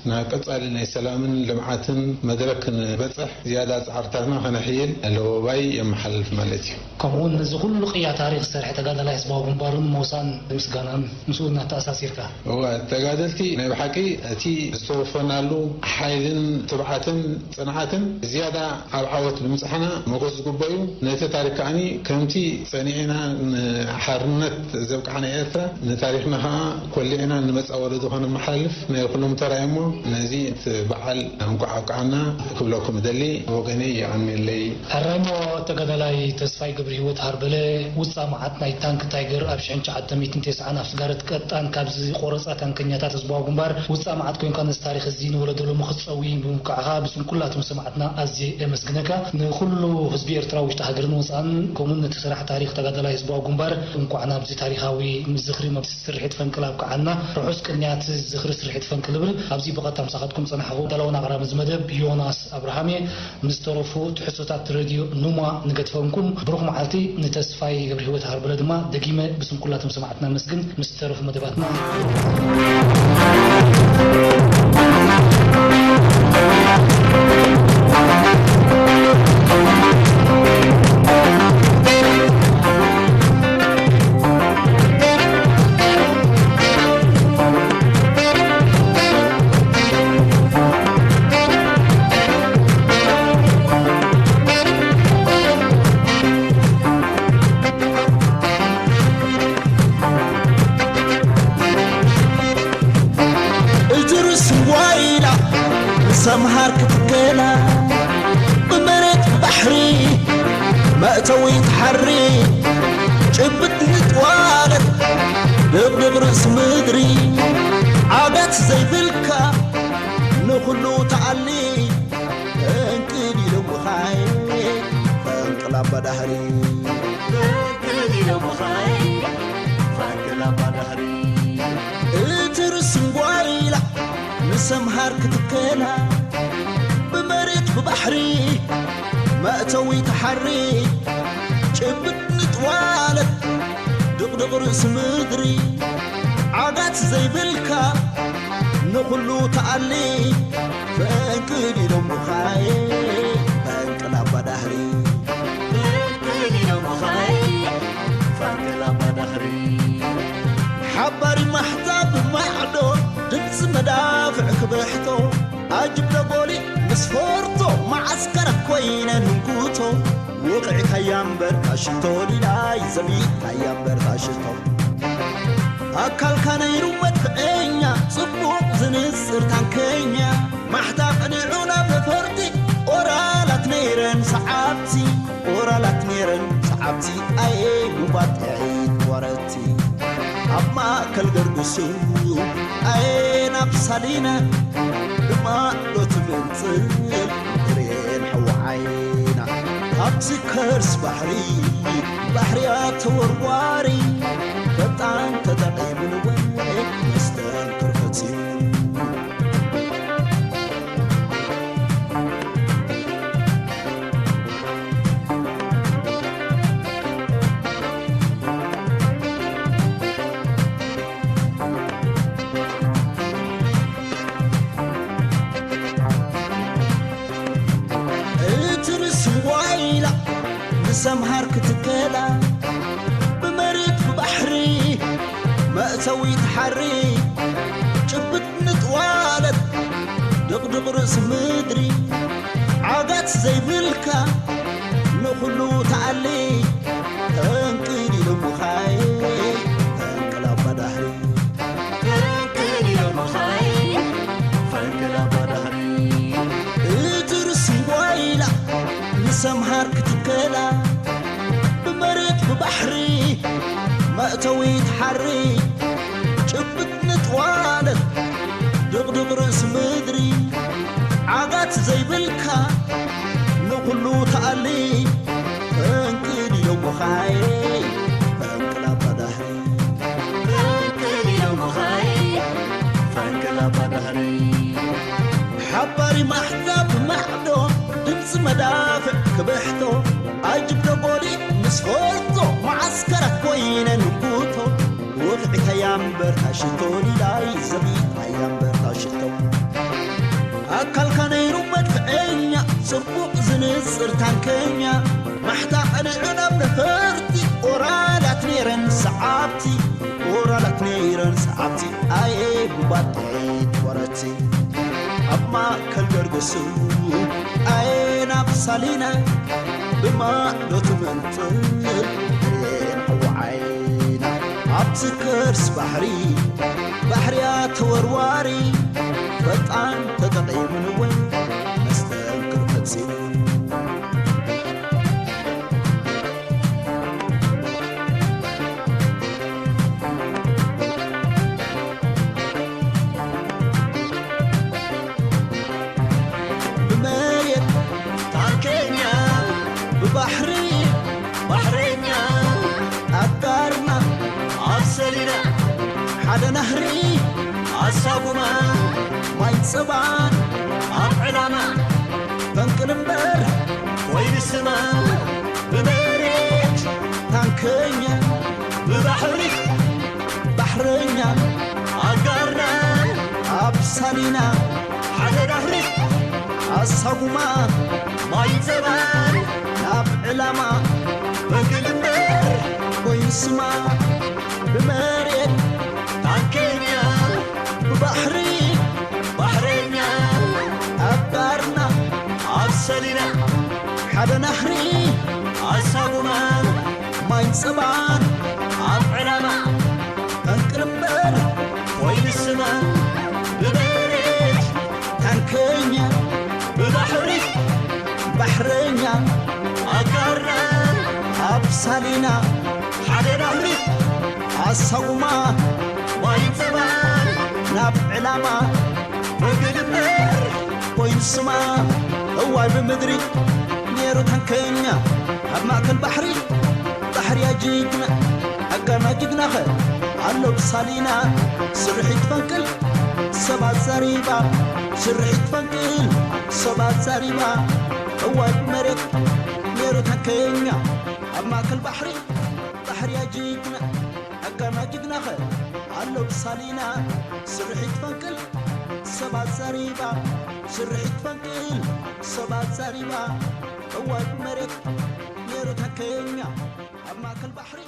ናብ ቀጻሊ ናይ ሰላምን ልምዓትን መድረክ ክንበጽሕ ዝያዳ ጻዕርታትና ከነሕይል ለበዋይ የመሓላልፍ ማለት እዩ። ከምኡውን ነዚ ኩሉ ቅያ ታሪኽ ዝሰርሐ ተጋዳላይ ህዝባዊ ግንባርን ሞሳን ምስጋናን ምስኡ እናተኣሳሲርካ። እወ፣ ተጋደልቲ ናይ ብሓቂ እቲ ዝተወፈናሉ ሓይልን ትብዓትን ጽንዓትን ዝያዳ ኣብ ዓወት ብምጽሓና ሞገስ ዝግበዩ፣ ነቲ ታሪኽ ከኣኒ ከምቲ ጸኒዕና ንሓርነት ዘብቅዓና ኤርትራ፣ ንታሪኽና ከኣ ኮሊዕና ንመጻ ወለዶ ከነመሓላልፍ ናይ ኩሎም ተራ እሞ፣ ነዚ እቲ በዓል እንቋዕ ኣብቅዓና ክብለኩም እደሊ። ወገነይ የቐንየለይ። ሕራይ እሞ ተጋዳላይ ተስፋይ ገብረሂወት ሃርበለ፣ ውጻእ መዓት ናይ ታንክ ታይገር ኣብ ሽሕን ትሽዓተ ሚእትን ተስዓን ኣብ ስጋረት ቀጣን ካብ ዝቆረጻ ታንከኛታት ህዝባዊ ግንባር ውጻእ መዓት ኮይንካ ነዚ ታሪኽ እዚ ንወለዶ ሎሚ ክትጸዊ ብምብቃዕኻ ብስም ኩላቶም ሰማዕትና ኣዝየ የመስግነካ። ንኹሉ ህዝቢ ኤርትራ ውሽጢ ሃገርን ወጻእን ከምኡውን ነቲ ስራሕ ታሪኽ ተጋዳላይ ህዝባዊ ግንባር እንኳዕ ናብዚ ታሪኻዊ ዝኽሪ መብስ ስርሒት ፈንቅል ኣብቅዓና። ርሑስ ቅንያት ዝኽሪ ስርሒት ፈንቅል እብል። ኣብዚ ብቐጥታ ምሳኻትኩም ጸናሕኹ። ዳላውን ኣቕራቢ እዚ መደብ ዮናስ ኣብርሃም እየ። ምስ ዝተረፉ ትሕዝቶታት ሬድዮ ኑማ ንገድፈንኩም። ብሩኽ መዓልቲ። ንተስፋይ ገብረሂወት ሃርበለ ድማ ደጊመ ብስም ኩላቶም ሰማዕትና ነመስግን። ምስ ዝተረፉ መደባትና እትርስ ዋይላ ንሰምሃር ክትከላ ብመሬት ብባሕሪ መእተዊ ትሓሪ ጭብጥ ንጥዋለት ድቕድቕ ርእሲ ምድሪ ዓጋት ዘይብልካ ንኹሉ ተኣሊ ፈንቅል ኢሎም ብኻይ ፈንቅል ኣባዳህሪ ፈንቅል ኢሎም ብኻይ ፈንቅል ኣባዳህሪ እቲ ርስንጓይላ ንሰምሃር ክትከላ ብመሬት ብባሕሪ መእተዊ ተሓሪ ጭብጥ ንጥዋለት ድቕድቕ ርእሲ ምድሪ ዓጋት ዘይብልካ ንኹሉ ተኣሊ ፈንቅል ኢሎም ብኻይ ፈንቅል ኣባዳህሪ ፈንቅል ኢሎም ብኻይ ፈንቅል ኣባዳህሪ ሓባሪ ማሕዛብ ማዕዶ ድምፂ መዳፍዕ ክብሕቶ ኣጅብ ደጎሊ ምስ ፎርቶ መዓስከር ኮይነ ንንጉቶ ውቕዕካያ እምበር ካሽቶ ሊላይ ዘቢጥካያ እምበር ካሽቶ ኣካልካ ነይሩ መድፍዐኛ ጽቡቕ ዝንጽር ታንከኛ ማሕታ ቀኒዑ ናብ ፈርቲ ኦራላት ነይረን ሰዓብቲ ኦራላት ነይረን ሰዓብቲ ኣየ ሙባጥዒት ወረቲ ኣብ ማእከል ገርግሱ ኣየ ናብ ሳሊና ብማእዶ ትምንጽል ትርእየን ሕዋ ዓይና ኣብቲ ከርስ ባሕሪ ባሕርያ ተወርዋሪ ፈጣን ተጠቒሙ ንወ መስተን ክርፈት እዩ እቲ ርስንጓይላ ንሰምሃር ክትከላ ብመሬት ብባሕሪ መእተዊ ትሓሪ ጭብጥ ንጥዋለት ድቕድቕ ርእሲ ምድሪ ዓጋት ዘይብልካ ንኹሉ ተኣሊ ፈንቅል ኢሎምኻይ ፈንቅል ኣባዳህሪ ፈንቅል ኢሎምኻይ ፈንቅል ኣባዳህሪ እትርስ ጓይላ ንሰምሃር ክትከላ ብመሬት ብባሕሪ መእተዊ ትሓሪ ጭብጥ ንጥዋለት ድቕድቕ ርእሲ ምድሪ ዓጋት ዘይብልካ ንኹሉ ተኣሊ ፈንቅል ኢሎምኻይ ፈንቅል ኣባዳህሪ ፈንቅል ኢሎምኻይ ፈንቅል ሓባሪ ማሕዛብ ማዕዶ ድምፂ መዳፍዕ ክብሕቶ ኣጅብ ደቦሊ ምስ ፈልጦ መዓስከራት ኮይነን ጉቶ ውቕዒት ኣያ እምበር ታሽቶ ሊላይ ዘቢት ኣያ እምበር ታሽቶ ኣካልካ ነይሩ መድፍዐኛ ጽቡቕ ዝንጽር ታንከኛ ማሕታ ቀኒዑ ናብ ነፈርቲ ኦራላት ነይረን ሰዓብቲ ኦራላት ነይረን ሰዓብቲ ኣየ ብባጥዒት ወረቲ ኣብ ማእከል ገርግሱ ኣየ ናብ ሳሊና ብማዕዶ ትምንጥል ርኤን ዓይና ኣብቲ ከርስ ባሕሪ ባሕርያ ተወርዋሪ ፈጣን ተጠቒሙ ንወይ መስተንክር ፈጺሙ ብመሬት ታንከኛ ብባሕሪ ባሕረኛ ኣጋርና ኣብ ሰሊና ሓደ ናህሪ ኣሳጉማ ማይ ጸባን ኣብ ዕላማ ፈንቅል እምበር ኮይኑ ስማ ብመሬት ታንከኛ ብባሕሪ ባሕረኛ ኣጋርና ኣብ ሳሊና ሓደ ዳህሪ ኣሳጉማ ማይ ጸባን ናብ ዕላማ በግል እምበር ኮይኑ ስማ ብመሬት ታንከኛ ብባሕሪ ባሕረኛ ኣጋርና ኣብ ሰሊና ሓደ ናህሪ ኣሳጉማ ማይ ጸባን ኣብ ዕላማ ፈንቅል እምበር ኮይኑ ስማ ብመሬት ታንከኛ ብባሕሪ ባሕረኛ ኣጋርና ኣብ ሳሊና ሓደ ናህሪ ኣሳጉማ ማይ ጸባን ናብ ዕላማ በግል እምበር ኮይኑ ስማ እዋይ ብምድሪ ነይሩ ታንከኛ ኣብ ማእከል ባሕሪ ባሕርያ ጅግና ኣጋና ጅግናኸ ኣሎ ብሳሊና ስርሒት ፈንቅል ሰባት ዘሪባ ስርሒት ፈንቅል ሰባት ዘሪባ እዋይ ብመሬት ነይሩ ታንከኛ ኣብ ማእከል ባሕሪ ባሕርያ ጅግና ኣጋና ጅግናኸ ኣሎ ብሳሊና ስርሒት ፈንቅል ሰባት ዘሪባ ስርሒት ፈንቅል ሰባት ዘሪባ እዋይ ብመሬት ነይሩ ታንከኛ ኣብ ማእከል ባሕሪ